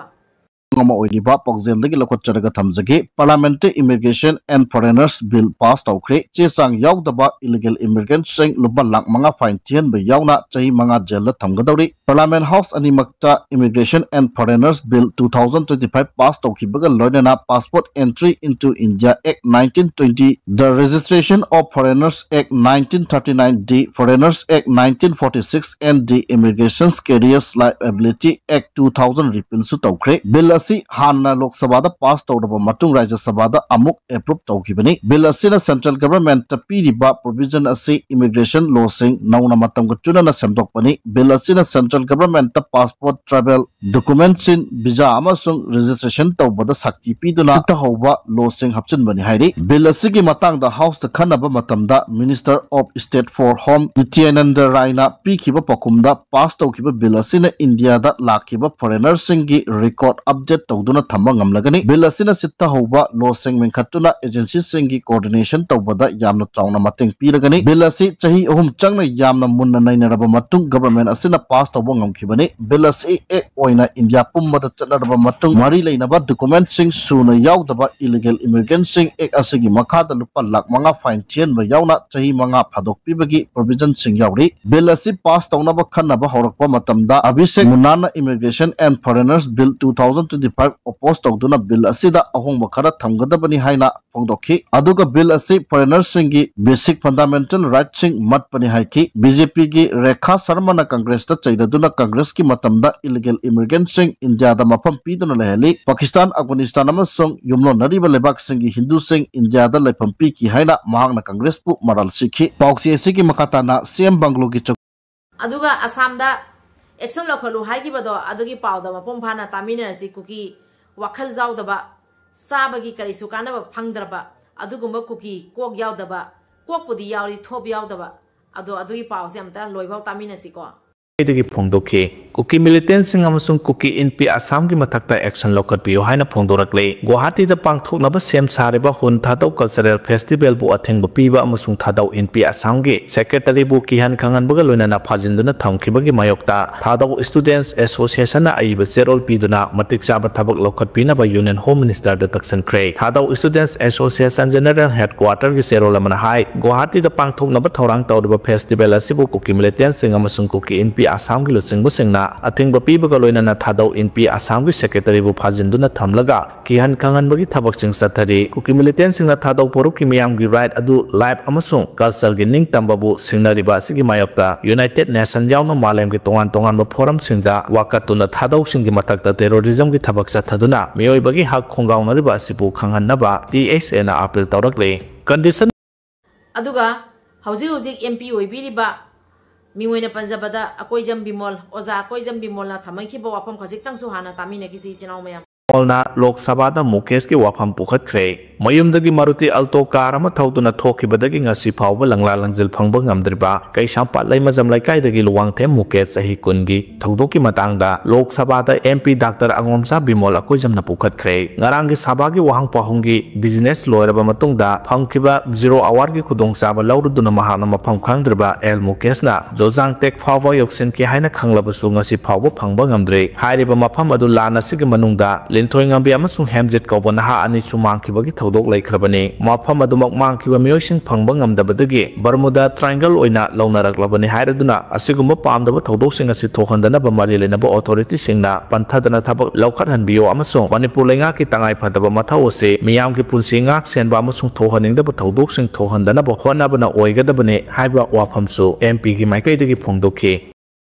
ꯑꯃ ꯑꯣꯏꯔꯤꯕ ꯄꯥꯎꯖꯦꯜꯗꯒꯤ ꯂꯧꯈꯠꯆꯔꯒ ꯊꯝꯖꯒꯦ꯫ Parliament ꯇ Immigration and Foreigners Bill pass ꯇꯧꯈ꯭ꯔꯦ꯫ ꯆꯦ ꯆꯥꯡ ꯌꯥꯎꯗꯕ illegal immigrant ꯁꯤꯡ ꯂꯨꯄꯥ ꯂꯥꯈ ꯃꯉꯥ fine ꯊꯤꯍꯟꯕ ꯌꯥꯎꯅ ꯆꯍꯤ ꯃꯉꯥ jail ꯗ ꯊꯝꯒꯗꯧꯔꯤ꯫ Parliament House ꯑꯅꯤꯃꯛꯇ Immigration and Foreigners Bill two thousand twenty-five pass ꯇꯧꯈꯤꯕꯒ ꯂꯣꯏꯅꯅ Passport Entry into India Act nineteen twenty, The Registration of Foreigners Act nineteen thirty-nine D, Foreigners Act nineteen forty-six and the Immigration Careers Liability Act two thousand repeal ꯁꯨ ꯇꯧꯈ꯭ꯔꯦ꯫ Bill ꯑꯁꯤ ꯍꯥꯟꯅ ꯂꯣꯛ ꯁꯚꯥꯗ pass ꯇꯧꯔꯕ ꯃꯇꯨꯡ ꯔꯥꯖ꯭ꯌ ꯁꯚꯥꯗ ꯑꯃꯨꯛ approve ꯇꯧꯈꯤꯕꯅꯤ꯫ Bill ꯑꯁꯤꯅ central government ꯇ ꯄꯤꯔꯤꯕ provision ꯑꯁꯤ immigration law ꯁꯤꯡ ꯅꯧꯅ ꯃꯇꯝꯒ ꯆꯨꯅꯅ ꯁꯦꯝꯗꯣꯛꯄꯅꯤ꯫ Bill ꯑꯁꯤꯅ central government ꯇ passport, travel document ꯁꯤꯡ, visa ꯑꯃꯁꯨꯡ registration ꯇꯧꯕꯗ ꯁꯛꯇꯤ ꯄꯤꯗꯨꯅ ꯆꯤꯠꯊꯍꯧꯕ law ꯁꯤꯡ ꯍꯥꯞꯆꯤꯟꯕꯅꯤ ꯍꯥꯏꯔꯤ꯫ Bill ꯑꯁꯤꯒꯤ ꯃꯇꯥꯡꯗ House ꯇ ꯈꯟꯅꯕ ꯃꯇꯝꯗ Minister of State for Home ꯅꯤꯇ꯭ꯌꯥꯅꯟꯗ ꯔꯥꯏꯅ ꯄꯤꯈꯤꯕ ꯄꯥꯎꯈꯨꯝꯗ, pass ꯇꯧꯈꯤꯕ bill ꯑꯁꯤꯅ ꯏꯟꯗꯤꯌꯥꯗ ꯂꯥꯛꯈꯤꯕ foreigner ꯁꯤꯡꯒꯤ record update ꯇꯧꯗꯨꯅ ꯊꯝꯕ ꯉꯝꯂꯒꯅꯤ꯫ ꯕꯤꯜ ꯑꯁꯤꯅ ꯆꯤꯠꯊꯍꯧꯕ ꯂꯣꯁꯤꯡ ꯃꯦꯟꯈꯠꯇꯨꯅ ꯑꯦꯖꯦꯟꯁꯤꯁꯤꯡꯒꯤ ꯀꯣꯑꯣꯔꯗꯤꯅꯦꯁꯟ ꯇꯧꯕꯗ ꯌꯥꯝꯅ ꯆꯥꯎꯅ ꯃꯇꯦꯡ ꯄꯤꯔꯒꯅꯤ꯫ ꯕꯤꯜ ꯑꯁꯤ ꯆꯍꯤ ꯑꯍꯨꯝ ꯆꯪꯅ ꯌꯥꯝꯅ ꯃꯨꯟꯅ ꯅꯩꯅꯔꯕ ꯃꯇꯨꯡ ꯒꯚꯔꯟꯃꯦꯟꯠ ꯑꯁꯤꯅ ꯄꯥꯁ ꯇꯧꯕ ꯉꯝꯈꯤꯕꯅꯤ꯫ ꯕꯤꯜ ꯑꯁꯤ ꯑꯦꯛ ꯑꯣꯏꯅ ꯏꯟꯗꯤꯌꯥ ꯄꯨꯝꯕꯗ ꯆꯠꯅꯔꯕ ꯃꯇꯨꯡ ꯃꯔꯤ ꯂꯩꯅꯕ ꯗꯣꯀꯨꯃꯦꯟꯠꯁꯤꯡ ꯁꯨꯅ ꯌꯥꯎꯗꯕ ꯏꯂꯤꯒꯦꯜ ꯏꯃꯤꯒ꯭ꯔꯦꯟꯠꯁꯤꯡ ꯑꯦꯛ ꯑꯁꯤꯒꯤ ꯃꯈꯥꯗ ꯂꯨꯄꯥ ꯂꯥꯈ ꯃꯉꯥ ꯐꯥꯏꯟ ꯊꯤꯍꯟꯕ ꯌꯥꯎꯅ ꯆꯍꯤ ꯃꯉꯥ ꯊꯥꯗꯣꯛꯄꯤꯕꯒꯤ ꯄ꯭ꯔꯣꯚꯤꯖꯟꯁꯤꯡ ꯌꯥꯎꯔꯤ꯫ ꯕꯤꯜ ꯑꯁꯤ ꯄꯥꯁ ꯇꯧꯅꯕ ꯈꯟꯅꯕ ꯍꯧꯔꯛꯄ ꯃꯇꯝꯗ Abhishek ꯃꯨꯅꯥꯟꯅ Immigration and Foreigners Bill two thousand twenty five oppose ꯇꯧꯗꯨꯅ ꯕꯤꯜ ꯑꯁꯤꯗ ꯑꯍꯣꯡꯕ ꯈꯔ ꯊꯝꯒꯗꯕꯅꯤ ꯍꯥꯏꯅ ꯐꯣꯡꯗꯣꯛꯈꯤ꯫ ꯑꯗꯨꯒ ꯕꯤꯜ ꯑꯁꯤ ꯐꯣꯔꯦꯅꯔꯁꯤꯡꯒꯤ ꯕꯦꯁꯤꯛ ꯐꯟꯗꯥꯃꯦꯟꯇꯦꯜ ꯔꯥꯏꯠꯁꯤꯡ ꯃꯠꯄꯅꯤ ꯍꯥꯏꯈꯤ꯫ ꯕꯤ ꯖꯦ ꯄꯤꯒꯤ ꯔꯦꯈꯥ ꯁꯔꯃꯅ ꯀꯪꯒ꯭ꯔꯦꯁꯇ ꯆꯩꯔꯗꯨꯅ ꯀꯪꯒ꯭ꯔꯦꯁꯀꯤ ꯃꯇꯝꯗ ꯏꯂꯤꯒꯦꯜ ꯏꯃꯤꯒ꯭ꯔꯦꯟꯠꯁꯤꯡ ꯏꯟꯗꯤꯌꯥꯗ ꯃꯐꯝ ꯄꯤꯗꯨꯅ ꯂꯩꯍꯜꯂꯤ꯫ ꯄꯥꯀꯤꯁꯇꯥꯟ, ꯑꯐꯒꯥꯅꯤꯁꯇꯥꯟ ꯑꯃꯁꯨꯡ ꯌꯨꯝꯂꯣꯟꯅꯔꯤꯕ ꯂꯩꯕꯥꯛꯁꯤꯡꯒꯤ ꯍꯤꯟꯗꯨꯁꯤꯡ ꯏꯟꯗꯤꯌꯥꯗ ꯂꯩꯐꯝ ꯄꯤꯈꯤ ꯍꯥꯏꯅ ꯃꯍꯥꯛꯅ ꯀꯪꯒ꯭ꯔꯦꯁꯄꯨ ꯃꯔꯥꯜ ꯁꯤꯈꯤ꯫ ꯄꯥꯎꯆꯦ ꯑꯁꯤꯒꯤ ꯃꯈꯥ ꯇꯥꯅ ꯁꯤ ꯑꯦꯝ ꯕꯪꯒ꯭ꯂꯣꯒꯤ ꯆꯧ- ꯑꯗꯨꯒ ꯑꯁꯥꯝꯗ action ꯂꯧꯈꯠꯂꯨ ꯍꯥꯏꯈꯤꯕꯗꯣ ꯑꯗꯨꯒꯤ ꯄꯥꯎꯗꯣ ꯃꯄꯨꯡ ꯐꯥꯅ ꯇꯥꯃꯤꯟꯅꯔꯁꯤ꯫ ꯀꯨꯀꯤ ꯋꯥꯈꯜ ꯌꯥꯎꯗꯕ, ꯆꯥꯕꯒꯤ ꯀꯔꯤꯁꯨ ꯀꯥꯟꯅꯕ ꯐꯪꯗ꯭ꯔꯕ ꯑꯗꯨꯒꯨꯝꯕ ꯀꯨꯀꯤ ꯀꯣꯛ ꯌꯥꯎꯗꯕ, ꯀꯣꯛꯄꯨꯗꯤ ꯌꯥꯎꯔꯤ, ꯊꯣꯞ ꯌꯥꯎꯗꯕ꯫ ꯑꯗꯣ ꯑꯗꯨꯒꯤ ꯄꯥꯎꯁꯦ ꯑꯝꯇ ꯂꯣꯏꯐꯥꯎ ꯇꯥꯃꯤꯟꯅꯁꯤꯀꯣ꯫ ꯗꯒꯤ ꯐꯣꯡꯗꯣꯛꯈꯤ꯫ ꯀꯨꯀꯤ ꯃꯤꯂꯤꯇꯦꯟꯠꯁꯤꯡ ꯑꯃꯁꯨꯡ ꯀꯨꯀꯤ ꯏꯟꯄꯤ ꯑꯁꯥꯝꯒꯤ ꯃꯊꯛꯇ action ꯂꯧꯈꯠꯄꯤꯌꯨ ꯍꯥꯏꯅ ꯐꯣꯡꯗꯣꯔꯛꯂꯤ꯫ ꯒꯨꯋꯥꯍꯥꯇꯤꯗ ꯄꯥꯡꯊꯣꯛꯅꯕ ꯁꯦꯝ ꯁꯥꯔꯤꯕ ꯍꯨꯟ ꯊꯥꯗꯧ ꯀꯜꯆꯔꯦꯜ ꯐꯦꯁꯇꯤꯚꯦꯜꯕꯨ ꯑꯊꯤꯡꯕ ꯄꯤꯕ ꯑꯃꯁꯨꯡ ꯊꯥꯗꯧ ꯏꯟꯄꯤ ꯑꯁꯥꯝꯒꯤ ꯁꯦꯀ꯭ꯔꯦꯇꯔꯤꯕꯨ ꯀꯤꯍꯟ ꯈꯪꯍꯟꯕꯒ ꯂꯣꯏꯅꯅ ꯐꯥꯖꯤꯟꯗꯨꯅ ꯊꯝꯈꯤꯕꯒꯤ ꯃꯥꯌꯣꯛꯇ ꯊꯥꯗꯧ ꯁ꯭ꯇꯨꯗꯦꯟꯠꯁ ꯑꯦꯁꯣꯁꯤꯌꯦꯁꯟꯅ ꯑꯏꯕ ꯆꯦꯔꯣꯜ ꯄꯤꯗꯨꯅ ꯃꯇꯤꯛ ꯆꯥꯕ ꯊꯕꯛ ꯂꯧꯈꯠꯄꯤꯅꯕ ꯌꯨꯅꯤꯌꯟ ꯍꯣꯝ ꯃꯤꯅꯤꯁꯇꯔꯗ ꯇꯛꯁꯤꯟꯈ꯭ꯔꯦ꯫ ꯊꯥꯗꯧ ꯁ꯭ꯇꯨꯗꯦꯟꯠꯁ ꯑꯦꯁꯣꯁꯤꯌꯦꯁꯟ ꯖꯦꯅꯔꯦꯜ ꯍꯦꯗꯀ꯭ꯋꯥꯇꯔꯒꯤ ꯆꯦꯔꯣꯜ ꯑꯃꯅ ꯍꯥꯏ, ꯒꯨꯋꯥꯍꯥꯇꯤꯗ ꯄꯥꯡꯊꯣꯛꯅꯕ ꯊꯧꯔꯥꯡ ꯇꯧꯔꯤꯕ ꯐꯦꯁꯇꯤꯚꯦꯜ ꯑꯁꯤꯕꯨ ꯀꯨꯀꯤ ꯃꯤꯂꯤꯇꯦꯟꯠꯁꯤꯡ ꯑꯃꯁꯨꯡ ꯀꯨꯀꯤ ꯏꯟꯄꯤ ꯑꯁꯥꯝꯒꯤ ꯂꯨꯆꯤꯡꯕꯁꯤꯡꯅ ꯑꯊꯤꯡꯕ ꯄꯤꯕꯒ ꯂꯣꯏꯅꯅ ꯊꯥꯗꯧ ꯏꯟꯄꯤ ꯑꯁꯥꯝꯒꯤ ꯁꯦꯀ꯭ꯔꯦꯇꯔꯤꯕꯨ ꯐꯥꯖꯤꯟꯗꯨꯅ ꯊꯝꯂꯒ ꯀꯤꯍꯟ ꯈꯪꯍꯟꯕꯒꯤ ꯊꯕꯛꯁꯤꯡ ꯆꯠꯊꯔꯤ꯫ ꯀꯨꯀꯤ ꯃꯤꯂꯤꯇꯦꯟꯠꯁꯤꯡꯅ ꯊꯥꯗꯧ ꯐꯨꯔꯨꯞꯀꯤ ꯃꯤꯌꯥꯝꯒꯤ ꯔꯥꯏꯠ ꯑꯗꯨ ꯂꯥꯏꯐ ꯑꯃꯁꯨꯡ ꯀꯜꯆꯔꯒꯤ ꯅꯤꯡꯇꯝꯕꯕꯨ ꯁꯤꯡꯅꯔꯤꯕ ꯑꯁꯤꯒꯤ ꯃꯥꯌꯣꯛꯇ ꯌꯨꯅꯥꯏꯇꯦꯗ ꯅꯦꯁꯟ ꯌꯥꯎꯅ ꯃꯥꯂꯦꯝꯒꯤ ꯇꯣꯉꯥꯟ ꯇꯣꯉꯥꯟꯕ ꯐꯣꯔꯝꯁꯤꯡꯗ ꯋꯥꯀꯠꯇꯨꯅ ꯊꯥꯗꯧꯁꯤꯡꯒꯤ ꯃꯊꯛꯇ ꯇꯦꯔꯣꯔꯤꯖꯝꯒꯤ ꯊꯕꯛ ꯆꯠꯊꯗꯨꯅ ꯃꯤꯑꯣꯏꯕꯒꯤ ꯍꯛ ꯈꯣꯡꯒꯥꯎꯅꯔꯤꯕ ꯑꯁꯤꯕꯨ ꯈꯪꯍꯟꯅꯕ ꯇꯤ ꯑꯦꯁ ꯑꯦꯅ ꯑꯥꯄꯤꯜ ꯇꯧꯔꯛꯂꯤ꯫ ꯀꯟꯗꯤꯁꯟ ꯑꯗꯨꯒ ꯍꯧꯖꯤꯛ ꯍꯧꯖꯤꯛ ꯑꯦꯝ ꯄꯤ ꯑꯣꯏꯕꯤꯔꯤꯕ, ꯃꯤꯡ ꯑꯣꯏꯅ ꯄꯟꯖꯕꯗ, ꯑꯀꯣꯏꯖꯝ ꯕꯤꯃꯣꯜ, ꯑꯣꯖꯥ ꯑꯀꯣꯏꯖꯝ ꯕꯤꯃꯣꯜꯅ ꯊꯝꯃꯛꯈꯤꯕ ꯋꯥꯐꯝ ꯈꯖꯤꯛꯇꯪꯁꯨ ꯍꯥꯟꯅ ꯇꯥꯃꯤꯟꯅꯈꯤꯁꯤ, ꯏꯆꯤꯟ ꯏꯅꯥꯎ ꯃꯌꯥꯝ꯫ ꯕꯤꯃꯣꯜꯅ ꯂꯣꯛ ꯁꯚꯥꯗ ꯃꯨꯀꯦꯁꯀꯤ ꯋꯥꯐꯝ ꯄꯨꯈꯠꯈ꯭ꯔꯦ꯫ ꯃꯌꯨꯝꯗꯒꯤ ꯃꯥꯔꯨꯇꯤ ꯑꯜꯇꯣ ꯀꯥꯔ ꯑꯃ ꯊꯧꯗꯨꯅ ꯊꯣꯛꯈꯤꯕꯗꯒꯤ ꯉꯁꯤ ꯐꯥꯎꯕ ꯂꯪꯂꯥ ꯂꯪꯖꯤꯜ ꯐꯪꯕ ꯉꯝꯗ꯭ꯔꯤꯕ ꯀꯩꯁꯥꯝꯄꯥꯠ ꯂꯩꯃꯖꯝ ꯂꯩꯀꯥꯏꯗꯒꯤ ꯂꯨꯋꯥꯡꯊꯦꯝ ꯃꯨꯀꯦꯁ, ꯆꯍꯤ ꯀꯨꯟꯒꯤ ꯊꯧꯗꯣꯛꯀꯤ ꯃꯇꯥꯡꯗ ꯂꯣꯛ ꯁꯚꯥꯗ ꯑꯦꯝ ꯄꯤ ꯗꯥꯛꯇꯔ ꯑꯉꯣꯝꯆꯥ ꯕꯤꯃꯣꯜ ꯑꯀꯣꯏꯖꯝꯅ ꯄꯨꯈꯠꯈ꯭ꯔꯦ꯫ ꯉꯔꯥꯡꯒꯤ ꯁꯚꯥꯒꯤ ꯋꯥꯍꯪ ꯄꯥꯎꯍꯨꯝꯒꯤ ꯕꯤꯖꯤꯅꯦꯁ ꯂꯣꯏꯔꯕ ꯃꯇꯨꯡꯗ ꯐꯪꯈꯤꯕ ꯖꯤꯔꯣ ꯑꯋꯥꯔꯒꯤ ꯈꯨꯗꯣꯡꯆꯥꯕ ꯂꯧꯔꯗꯨꯅ ꯃꯍꯥꯛꯅ ꯃꯐꯝ ꯈꯪꯗ꯭ꯔꯤꯕ ꯑꯦꯜ ꯃꯨꯀꯦꯁꯅ ꯖꯣꯖꯥꯡ ꯇꯦꯛ ꯐꯥꯎꯕ ꯌꯧꯁꯤꯟꯈꯤ ꯍꯥꯏꯅ ꯈꯪꯂꯕꯁꯨ ꯉꯁꯤ ꯐꯥꯎꯕ ꯐꯪꯕ ꯉꯝꯗ꯭ꯔꯤ꯫ ꯍꯥꯏꯔꯤꯕ ꯃꯐꯝ ꯑꯗꯨ ꯂꯥꯟ ꯑꯁꯤꯒꯤ ꯃꯅꯨꯡꯗ ꯂꯤꯟꯊꯣꯏ ꯉꯝꯕꯤ ꯑꯃꯁꯨꯡ ꯍꯦꯝꯖꯤꯠ ꯀꯧꯕ ꯅꯍꯥ ꯑꯅꯤꯁꯨ ꯃꯥꯡꯈꯤꯕꯒꯤ ꯊꯧꯗꯣꯛ ꯂꯩꯈ꯭ꯔꯕꯅꯤ꯫ ꯃꯐꯝ ꯑꯗꯨꯃꯛ ꯃꯥꯡꯈꯤꯕ ꯃꯤꯑꯣꯏꯁꯤꯡ ꯐꯪꯕ ꯉꯝꯗꯕꯗꯒꯤ ꯕꯔꯃꯨꯗꯥ ꯇ꯭ꯔꯥꯏꯡꯒꯜ ꯑꯣꯏꯅ ꯂꯧꯅꯔꯛꯂꯕꯅꯤ ꯍꯥꯏꯔꯗꯨꯅ ꯑꯁꯤꯒꯨꯝꯕ ꯄꯥꯝꯗꯕ ꯊꯧꯗꯣꯛꯁꯤꯡ ꯑꯁꯤ ꯊꯣꯛꯍꯟꯗꯅꯕ ꯃꯔꯤ ꯂꯩꯅꯕ ꯑꯣꯊꯣꯔꯤꯇꯤꯁꯤꯡꯅ ꯄꯟꯊꯗꯅ ꯊꯕꯛ ꯂꯧꯈꯠꯍꯟꯕꯤꯌꯨ ꯑꯃꯁꯨꯡ ꯃꯅꯤꯄꯨꯔ ꯂꯩꯉꯥꯛꯀꯤ ꯇꯉꯥꯏ ꯐꯗꯕ ꯃꯊꯧ ꯑꯁꯤ ꯃꯤꯌꯥꯝꯒꯤ ꯄꯨꯟꯁꯤ ꯉꯥꯛ ꯁꯦꯟꯕ ꯑꯃꯁꯨꯡ ꯊꯣꯛꯍꯟꯅꯤꯡꯗꯕ ꯊꯧꯗꯣꯛꯁꯤꯡ ꯊꯣꯛꯍꯟꯗꯅꯕ ꯍꯣꯠꯅꯕꯅ ꯑꯣꯏꯒꯗꯕꯅꯤ ꯍꯥꯏꯕ ꯋꯥꯐꯝꯁꯨ ꯑꯦꯝ ꯄꯤꯒꯤ ꯃꯥꯏꯀꯩꯗꯒꯤ ꯐꯣꯡꯗꯣꯛꯈꯤ꯫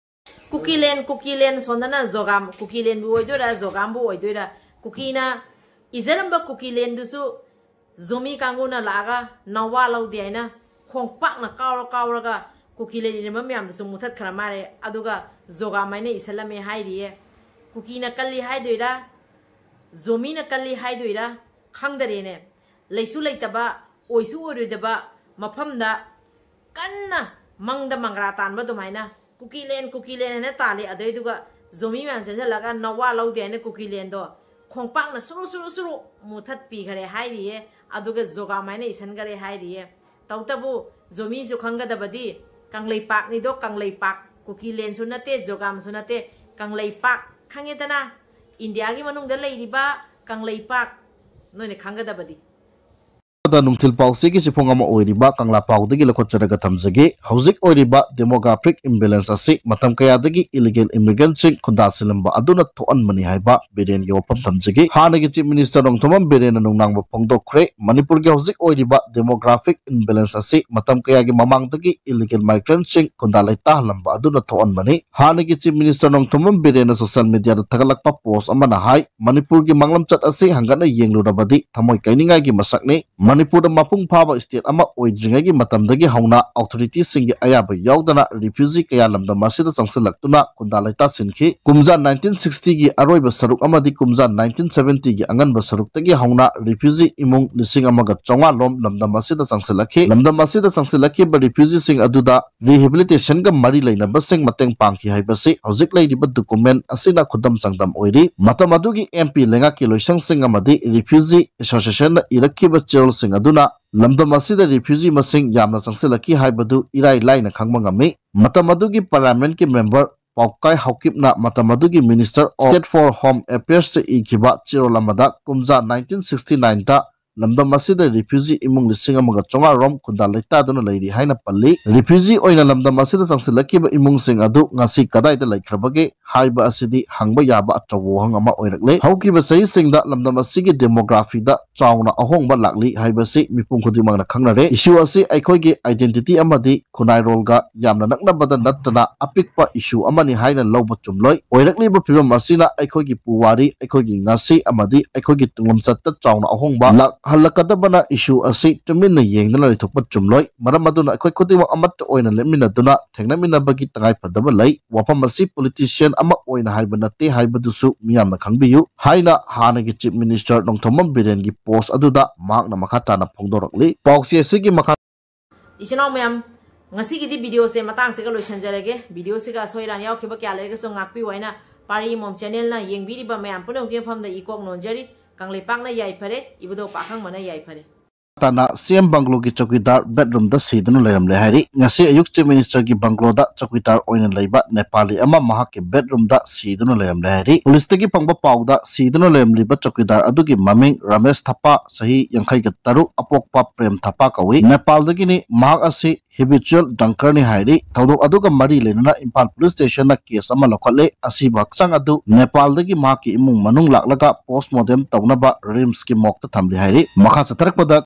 ꯀꯨꯀꯤꯂꯦꯟ, ꯀꯨꯀꯤꯂꯦꯟ ꯁꯣꯝꯗꯅ ꯖꯣꯒꯥꯝ, ꯀꯨꯀꯤꯂꯦꯟꯕꯨ ꯑꯣꯏꯗꯣꯏꯔꯥ, ꯖꯣꯒꯥꯝꯕꯨ ꯑꯣꯏꯗꯣꯏꯔꯥ, ꯀꯨꯀꯤꯅ ꯏꯖꯔꯝꯕ ꯀꯨꯀꯤꯂꯦꯟꯗꯨꯁꯨ ꯖꯣꯃꯤ ꯀꯥꯡꯕꯨꯅ ꯂꯥꯛꯑꯒ ꯅꯋꯥ ꯂꯧꯗꯦ ꯍꯥꯏꯅ ꯈꯣꯡꯄꯥꯛꯅ ꯀꯥꯎꯔ ꯀꯥꯎꯔꯒ ꯀꯨꯀꯤꯂꯦꯟ ꯏꯔꯝꯕ ꯃꯌꯥꯝꯗꯨꯁꯨ ꯃꯨꯊꯠꯈ꯭ꯔ ꯃꯥꯜꯂꯦ꯫ ꯑꯗꯨꯒ ꯖꯣꯒꯥꯝ ꯍꯥꯏꯅ ꯏꯁꯜꯂꯝꯃꯦ ꯍꯥꯏꯔꯤꯌꯦ꯫ ꯀꯨꯀꯤꯅ ꯀꯜꯂꯤ ꯍꯥꯏꯗꯣꯏꯔꯥ, ꯖꯣꯃꯤꯅ ꯀꯜꯂꯤ ꯍꯥꯏꯗꯣꯏꯔꯥ ꯈꯪꯗꯔꯦꯅꯦ꯫ ꯂꯩꯁꯨ ꯂꯩꯇꯕ, ꯑꯣꯏꯁꯨ ꯑꯣꯏꯔꯣꯏꯗꯕ ꯃꯐꯝꯗ ꯀꯟꯅ ꯃꯪꯗ ꯃꯪꯒ꯭ꯔꯥ ꯇꯥꯟꯕ ꯑꯗꯨꯃꯥꯏꯅ ꯀꯨꯀꯤꯂꯦꯟ, ꯀꯨꯀꯤꯂꯦꯟ ꯍꯥꯏꯅ ꯇꯥꯜꯂꯤ꯫ ꯑꯗꯩꯗꯨꯒ ꯖꯣꯃꯤ ꯃꯌꯥꯝ ꯆꯦꯟꯁꯤꯜꯂꯒ ꯅꯋꯥ ꯂꯧꯗꯦ ꯍꯥꯏꯅ ꯀꯨꯀꯤꯂꯦꯟꯗꯣ ꯈꯣꯡꯄꯥꯛꯅ ꯁꯨꯔꯨ ꯁꯨꯔꯨ ꯁꯨꯔꯨ ꯃꯨꯊꯠꯄꯤꯈꯔꯦ ꯍꯥꯏꯔꯤꯌꯦ꯫ ꯑꯗꯨꯒ ꯖꯣꯒꯥꯝ ꯍꯥꯏꯅ ꯏꯁꯟꯈꯔꯦ ꯍꯥꯏꯔꯤꯌꯦ꯫ ꯇꯧꯇꯕꯨ ꯖꯣꯃꯤꯁꯨ ꯈꯪꯒꯗꯕꯗꯤ ꯀꯪꯂꯩꯄꯥꯛꯅꯤꯗꯣ, ꯀꯪꯂꯩꯄꯥꯛ꯫ ꯀꯨꯀꯤꯂꯦꯟꯁꯨ ꯅꯠꯇꯦ, ꯖꯣꯒꯥꯝꯁꯨ ꯅꯠꯇꯦ, ꯀꯪꯂꯩꯄꯥꯛ꯫ ꯈꯪꯉꯦꯗꯅ? ꯏꯟꯗꯤꯌꯥꯒꯤ ꯃꯅꯨꯡꯗ ꯂꯩꯔꯤꯕ ꯀꯪꯂꯩꯄꯥꯛ꯫ ꯅꯣꯏꯅ ꯈꯪꯒꯗꯕꯗꯤ꯫ ꯅꯨꯡꯊꯤꯜ ꯄꯥꯎꯆꯦꯒꯤ ꯆꯤꯐꯣꯡ ꯑꯃ ꯑꯣꯏꯔꯤꯕ ꯀꯪꯂꯥ ꯄꯥꯎꯗꯒꯤ ꯂꯧꯈꯠꯆꯔꯒ ꯊꯝꯖꯒꯦ꯫ ꯍꯧꯖꯤꯛ ꯑꯣꯏꯔꯤꯕ demographic imbalance ꯑꯁꯤ ꯃꯇꯝ ꯀꯌꯥꯗꯒꯤ illegal immigrantꯁꯤꯡ ꯈꯨꯟꯗꯥ ꯁꯤꯜꯂꯝꯕ ꯑꯗꯨꯅ ꯊꯣꯛꯍꯟꯕꯅꯤ ꯍꯥꯏꯕ ꯕꯤꯔꯦꯟꯒꯤ ꯋꯥꯐꯝ ꯊꯝꯖꯒꯦ꯫ ꯍꯥꯟꯅꯒꯤ Chief Minister ꯅꯣꯡꯊꯣꯝꯕꯝ ꯕꯤꯔꯦꯟꯅ ꯅꯨꯡꯅꯥꯡꯕ ꯐꯣꯡꯗꯣꯛꯈ꯭ꯔꯦ꯫ ꯃꯅꯤꯄꯨꯔꯒꯤ ꯍꯧꯖꯤꯛ ꯑꯣꯏꯔꯤꯕ demographic imbalance ꯑꯁꯤ ꯃꯇꯝ ꯀꯌꯥꯒꯤ ꯃꯃꯥꯡꯗꯒꯤ illegal migrantꯁꯤꯡ ꯈꯨꯟꯗꯥ ꯂꯩꯇꯥꯍꯜꯂꯝꯕ ꯑꯗꯨꯅ ꯊꯣꯛꯍꯟꯕꯅꯤ꯫ ꯍꯥꯟꯅꯒꯤ Chief Minister Nongthombam ꯕꯤꯔꯦꯟꯅ social mediaꯗ ꯊꯥꯒꯠꯂꯛꯄ post ꯑꯃꯅ ꯍꯥꯏ, ꯃꯅꯤꯄꯨꯔꯒꯤ ꯃꯥꯡꯂꯝꯆꯠ ꯑꯁꯤ ꯍꯪꯒꯠꯅ ꯌꯦꯡꯂꯨꯔꯕꯗꯤ ꯊꯃꯣꯏ ꯀꯥꯏꯅꯤꯡꯉꯥꯏꯒꯤ ꯃꯁꯛꯅꯤ꯫ ꯃꯅꯤꯄꯨꯔꯗ ꯃꯄꯨꯡ ꯐꯥꯕ state ꯑꯃ ꯑꯣꯏꯗ꯭ꯔꯤꯉꯩꯒꯤ ꯃꯇꯝꯗꯒꯤ ꯍꯧꯅ authorityꯁꯤꯡꯒꯤ ꯑꯌꯥꯕ ꯌꯥꯎꯗꯅ refugee ꯀꯌꯥ ꯂꯝꯗꯝ ꯑꯁꯤꯗ ꯆꯪꯁꯤꯜꯂꯛꯇꯨꯅ ꯈꯨꯟꯗꯥ ꯂꯩꯇꯥꯁꯤꯟꯈꯤ꯫ ꯀꯨꯝꯖꯥ nineteen sixtyꯒꯤ ꯑꯔꯣꯏꯕ ꯁꯔꯨꯛ ꯑꯃꯗꯤ ꯀꯨꯝꯖꯥ nineteen seventyꯒꯤ ꯑꯉꯟꯕ ꯁꯔꯨꯛꯇꯒꯤ ꯍꯧꯅ refugee ꯏꯃꯨꯡ ꯂꯤꯁꯤꯡ ꯑꯃꯒ ꯆꯥꯝꯃꯉꯥ ꯔꯣꯝ ꯂꯝꯗꯝ ꯑꯁꯤꯗ ꯆꯪꯁꯤꯜꯂꯛꯈꯤ꯫ ꯂꯝꯗꯝ ꯑꯁꯤꯗ ꯆꯪꯁꯤꯜꯂꯛꯈꯤꯕ refugeeꯁꯤꯡ ꯑꯗꯨꯗ rehabilitationꯒ ꯃꯔꯤ ꯂꯩꯅꯕꯁꯤꯡ ꯃꯇꯦꯡ ꯄꯥꯡꯈꯤ ꯍꯥꯏꯕꯁꯤ ꯍꯧꯖꯤꯛ ꯂꯩꯔꯤꯕ document ꯑꯁꯤꯅ ꯈꯨꯗꯝ ꯆꯥꯡꯗꯝ ꯑꯣꯏꯔꯤ꯫ ꯃꯇꯝ ꯑꯗꯨꯒꯤ MP ꯂꯩꯉꯥꯛꯀꯤ ꯂꯣꯏꯁꯪꯁꯤꯡ ꯑꯃꯗꯤ refugee associationꯅ ꯏꯔꯛꯈꯤꯕ ꯆꯦꯔꯣꯜꯁꯤꯡ ꯑꯗꯨꯅ ꯂꯝꯗꯝ ꯑꯁꯤꯗ refugee ꯃꯁꯤꯡ ꯌꯥꯝꯅ ꯆꯪꯁꯤꯜꯂꯛꯈꯤ ꯍꯥꯏꯕꯗꯨ ꯏꯔꯥꯏ ꯂꯥꯏꯅ ꯈꯪꯕ ꯉꯝꯃꯤ꯫ ꯃꯇꯝ ꯑꯗꯨꯒꯤ parliamentꯀꯤ member ꯄꯥꯎꯀꯥꯏ ꯍꯥꯎꯀꯤꯞꯅ ꯃꯇꯝ ꯑꯗꯨꯒꯤ Minister of State for Home Affairsꯇ ꯏꯈꯤꯕ ꯆꯦꯔꯣꯜ ꯑꯃꯗ ꯀꯨꯝꯖꯥ nineteen sixty nineꯗ ꯂꯝꯗꯝ ꯑꯁꯤꯗ refugee ꯏꯃꯨꯡ ꯂꯤꯁꯤꯡ ꯑꯃꯒ ꯆꯥꯝꯃꯉꯥ ꯔꯣꯝ ꯈꯨꯟꯗꯥ ꯂꯩꯇꯥꯗꯨꯅ ꯂꯩꯔꯤ ꯍꯥꯏꯅ ꯄꯜꯂꯤ꯫ Refugee ꯑꯣꯏꯅ ꯂꯝꯗꯝ ꯑꯁꯤꯗ ꯆꯪꯁꯤꯜꯂꯛꯈꯤꯕ ꯏꯃꯨꯡꯁꯤꯡ ꯑꯗꯨ ꯉꯁꯤ ꯀꯗꯥꯏꯗ ꯂꯩꯈ꯭ꯔꯕꯒꯦ ꯍꯥꯏꯕ ꯑꯁꯤꯗꯤ ꯍꯪꯕ ꯌꯥꯕ ꯑꯆꯧꯕ ꯋꯥꯍꯪ ꯑꯃ ꯑꯣꯏꯔꯛꯂꯦ꯫ ꯍꯧꯈꯤꯕ ꯆꯍꯤꯁꯤꯡꯗ ꯂꯝꯗꯝ ꯑꯁꯤꯒꯤ demographyꯗ ꯆꯥꯎꯅ ꯑꯍꯣꯡꯕ ꯂꯥꯛꯂꯤ ꯍꯥꯏꯕꯁꯤ ꯃꯤꯄꯨꯝ ꯈꯨꯗꯤꯡꯃꯛꯅ ꯈꯪꯅꯔꯦ꯫ Issue ꯑꯁꯤ ꯑꯩꯈꯣꯏꯒꯤ identity ꯑꯃꯗꯤ ꯈꯨꯟꯅꯥꯏꯔꯣꯜꯒ ꯌꯥꯝꯅ ꯅꯛꯅꯕꯗ ꯅꯠꯇꯅ ꯑꯄꯤꯛꯄ issue ꯑꯃꯅꯤ ꯍꯥꯏꯅ ꯂꯧꯕ ꯆꯨꯝꯂꯣꯏ꯫ ꯑꯣꯏꯔꯛꯂꯤꯕ ꯐꯤꯕꯝ ꯑꯁꯤꯅ ꯑꯩꯈꯣꯏꯒꯤ ꯄꯨꯋꯥꯔꯤ, ꯑꯩꯈꯣꯏꯒꯤ ꯉꯁꯤ ꯑꯃꯗꯤ ꯑꯩꯈꯣꯏꯒꯤ ꯇꯨꯡꯂꯝꯆꯠꯇ ꯆꯥꯎꯅ ꯑꯍꯣꯡꯕ ꯂꯥꯛꯍꯜꯂꯛꯀꯗꯕꯅ issue ꯑꯁꯤ ꯇꯨꯃꯤꯟꯅ ꯌꯦꯡꯗꯨꯅ ꯂꯩꯊꯣꯛꯄ ꯆꯨꯝꯂꯣꯏ꯫ ꯃꯔꯝ ꯑꯗꯨꯅ ꯑꯩꯈꯣꯏ ꯈꯨꯗꯤꯡꯃꯛ ꯑꯃꯠꯇ ꯑꯣꯏꯅ ꯂꯦꯞꯃꯤꯟꯅꯗꯨꯅ ꯊꯦꯡꯅꯃꯤꯟꯅꯕꯒꯤ ꯇꯉꯥꯏꯐꯗꯕ ꯂꯩ꯫ ꯋꯥꯐꯝ ꯑꯁꯤ politician ꯑꯃ ꯑꯣꯏꯅ ꯍꯥꯏꯕ ꯅꯠꯇꯦ ꯍꯥꯏꯕꯗꯨꯁꯨ ꯃꯤꯌꯥꯝꯅ ꯈꯪꯕꯤꯌꯨ ꯍꯥꯏꯅ ꯍꯥꯟꯅꯒꯤ Chief Minister ꯅꯣꯡꯊꯣꯝꯕꯝ ꯕꯤꯔꯦꯟꯒꯤ post ꯑꯗꯨꯗ ꯃꯍꯥꯛꯅ ꯃꯈꯥ ꯇꯥꯅ ꯐꯣꯡꯗꯣꯔꯛꯂꯤ꯫ ꯄꯥꯎꯆꯦ ꯑꯁꯤꯒꯤ ꯃꯈꯥ ꯏꯆꯤꯟ ꯏꯅꯥꯎ ꯃꯌꯥꯝ, ꯉꯁꯤꯒꯤꯗꯤ videoꯁꯦ ꯃꯇꯥꯡꯁꯤꯒ ꯂꯣꯏꯁꯤꯟꯖꯔꯒꯦ꯫ Videoꯁꯤꯒ ꯑꯁꯣꯏ ꯑꯔꯥꯟ ꯌꯥꯎꯈꯤꯕ ꯀꯌꯥ ꯂꯩꯔꯒꯁꯨ ꯉꯥꯛꯄꯤꯌꯨ ꯍꯥꯏꯅ ꯄꯥꯔꯤ ꯃꯣꯝ channelꯅ ꯌꯦꯡꯕꯤꯔꯤꯕ ꯃꯌꯥꯝ ꯄꯨꯝꯅꯃꯛꯀꯤ ꯃꯐꯝꯗ ꯏꯀꯣꯛ ꯅꯣꯟꯖꯔꯤ꯫ ꯀꯪꯂꯩꯄꯥꯛꯅ ꯌꯥꯏꯐꯔꯦ, ꯏꯕꯨꯙꯧ ꯄꯥꯈꯪꯕꯅ ꯌꯥꯏꯐꯔꯦ꯫ ꯇꯥꯅ CM bungalow ꯒꯤ ꯆꯧꯀꯤꯗꯥꯔ bedroom ꯗ ꯁꯤꯗꯨꯅ ꯂꯩꯔꯝꯂꯦ ꯍꯥꯏꯔꯤ꯫ ꯉꯁꯤ ꯑꯌꯨꯛ Chief Minister ꯒꯤ bungalow ꯗ ꯆꯧꯀꯤꯗꯥꯔ ꯑꯣꯏꯅ ꯂꯩꯕ ꯅꯦꯄꯥꯂꯤ ꯑꯃ ꯃꯍꯥꯛꯀꯤ bedroom ꯗ ꯁꯤꯗꯨꯅ ꯂꯩꯔꯝꯂꯦ ꯍꯥꯏꯔꯤ꯫ Police ꯇꯒꯤ ꯐꯪꯕ ꯄꯥꯎꯗ ꯁꯤꯗꯨꯅ ꯂꯩꯔꯝꯂꯤꯕ ꯆꯧꯀꯤꯗꯥꯔ ꯑꯗꯨꯒꯤ ꯃꯃꯤꯡ ꯔꯃꯦꯁ ꯊꯞꯄꯥ, ꯆꯍꯤ ꯌꯥꯡꯈꯩꯒ ꯇꯔꯨꯛ, ꯑꯄꯣꯛꯄ ꯄ꯭ꯔꯦꯝ ꯊꯞꯄꯥ ꯀꯧꯏ꯫ ꯅꯦꯄꯥꯜꯗꯒꯤꯅꯤ꯫ ꯃꯍꯥꯛ ꯑꯁꯤ habitual drunker ꯅꯤ ꯍꯥꯏꯔꯤ꯫ ꯊꯧꯗꯣꯛ ꯑꯗꯨꯒ ꯃꯔꯤ ꯂꯩꯅꯅ ꯏꯝꯐꯥꯜ Police Station ꯅ case ꯑꯃ ꯂꯧꯈꯠꯂꯦ꯫ ꯑꯁꯤꯕ ꯍꯛꯆꯥꯡ ꯑꯗꯨ ꯅꯦꯄꯥꯜꯗꯒꯤ ꯃꯍꯥꯛꯀꯤ ꯏꯃꯨꯡ ꯃꯅꯨꯡ ꯂꯥꯛꯂꯒ postmortem ꯇꯧꯅꯕ RIMS ꯀꯤ morgue ꯇ ꯊꯝꯂꯤ ꯍꯥꯏꯔꯤ꯫ ꯃꯈꯥ ꯆꯠꯊꯔꯛꯄꯗ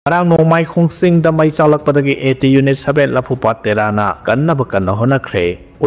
ꯉꯔꯥꯡ ꯅꯣꯡꯃꯥꯏ ꯈꯣꯡꯆꯤꯡꯗ ꯃꯩ ꯆꯥꯛꯂꯛꯄꯗꯒꯤ AT Unit seven ꯂꯐꯨꯄꯥꯠ ꯇꯦꯔꯥꯅ ꯀꯟꯅꯕ ꯀꯟꯅ ꯍꯣꯠꯅꯈ꯭ꯔꯦ꯫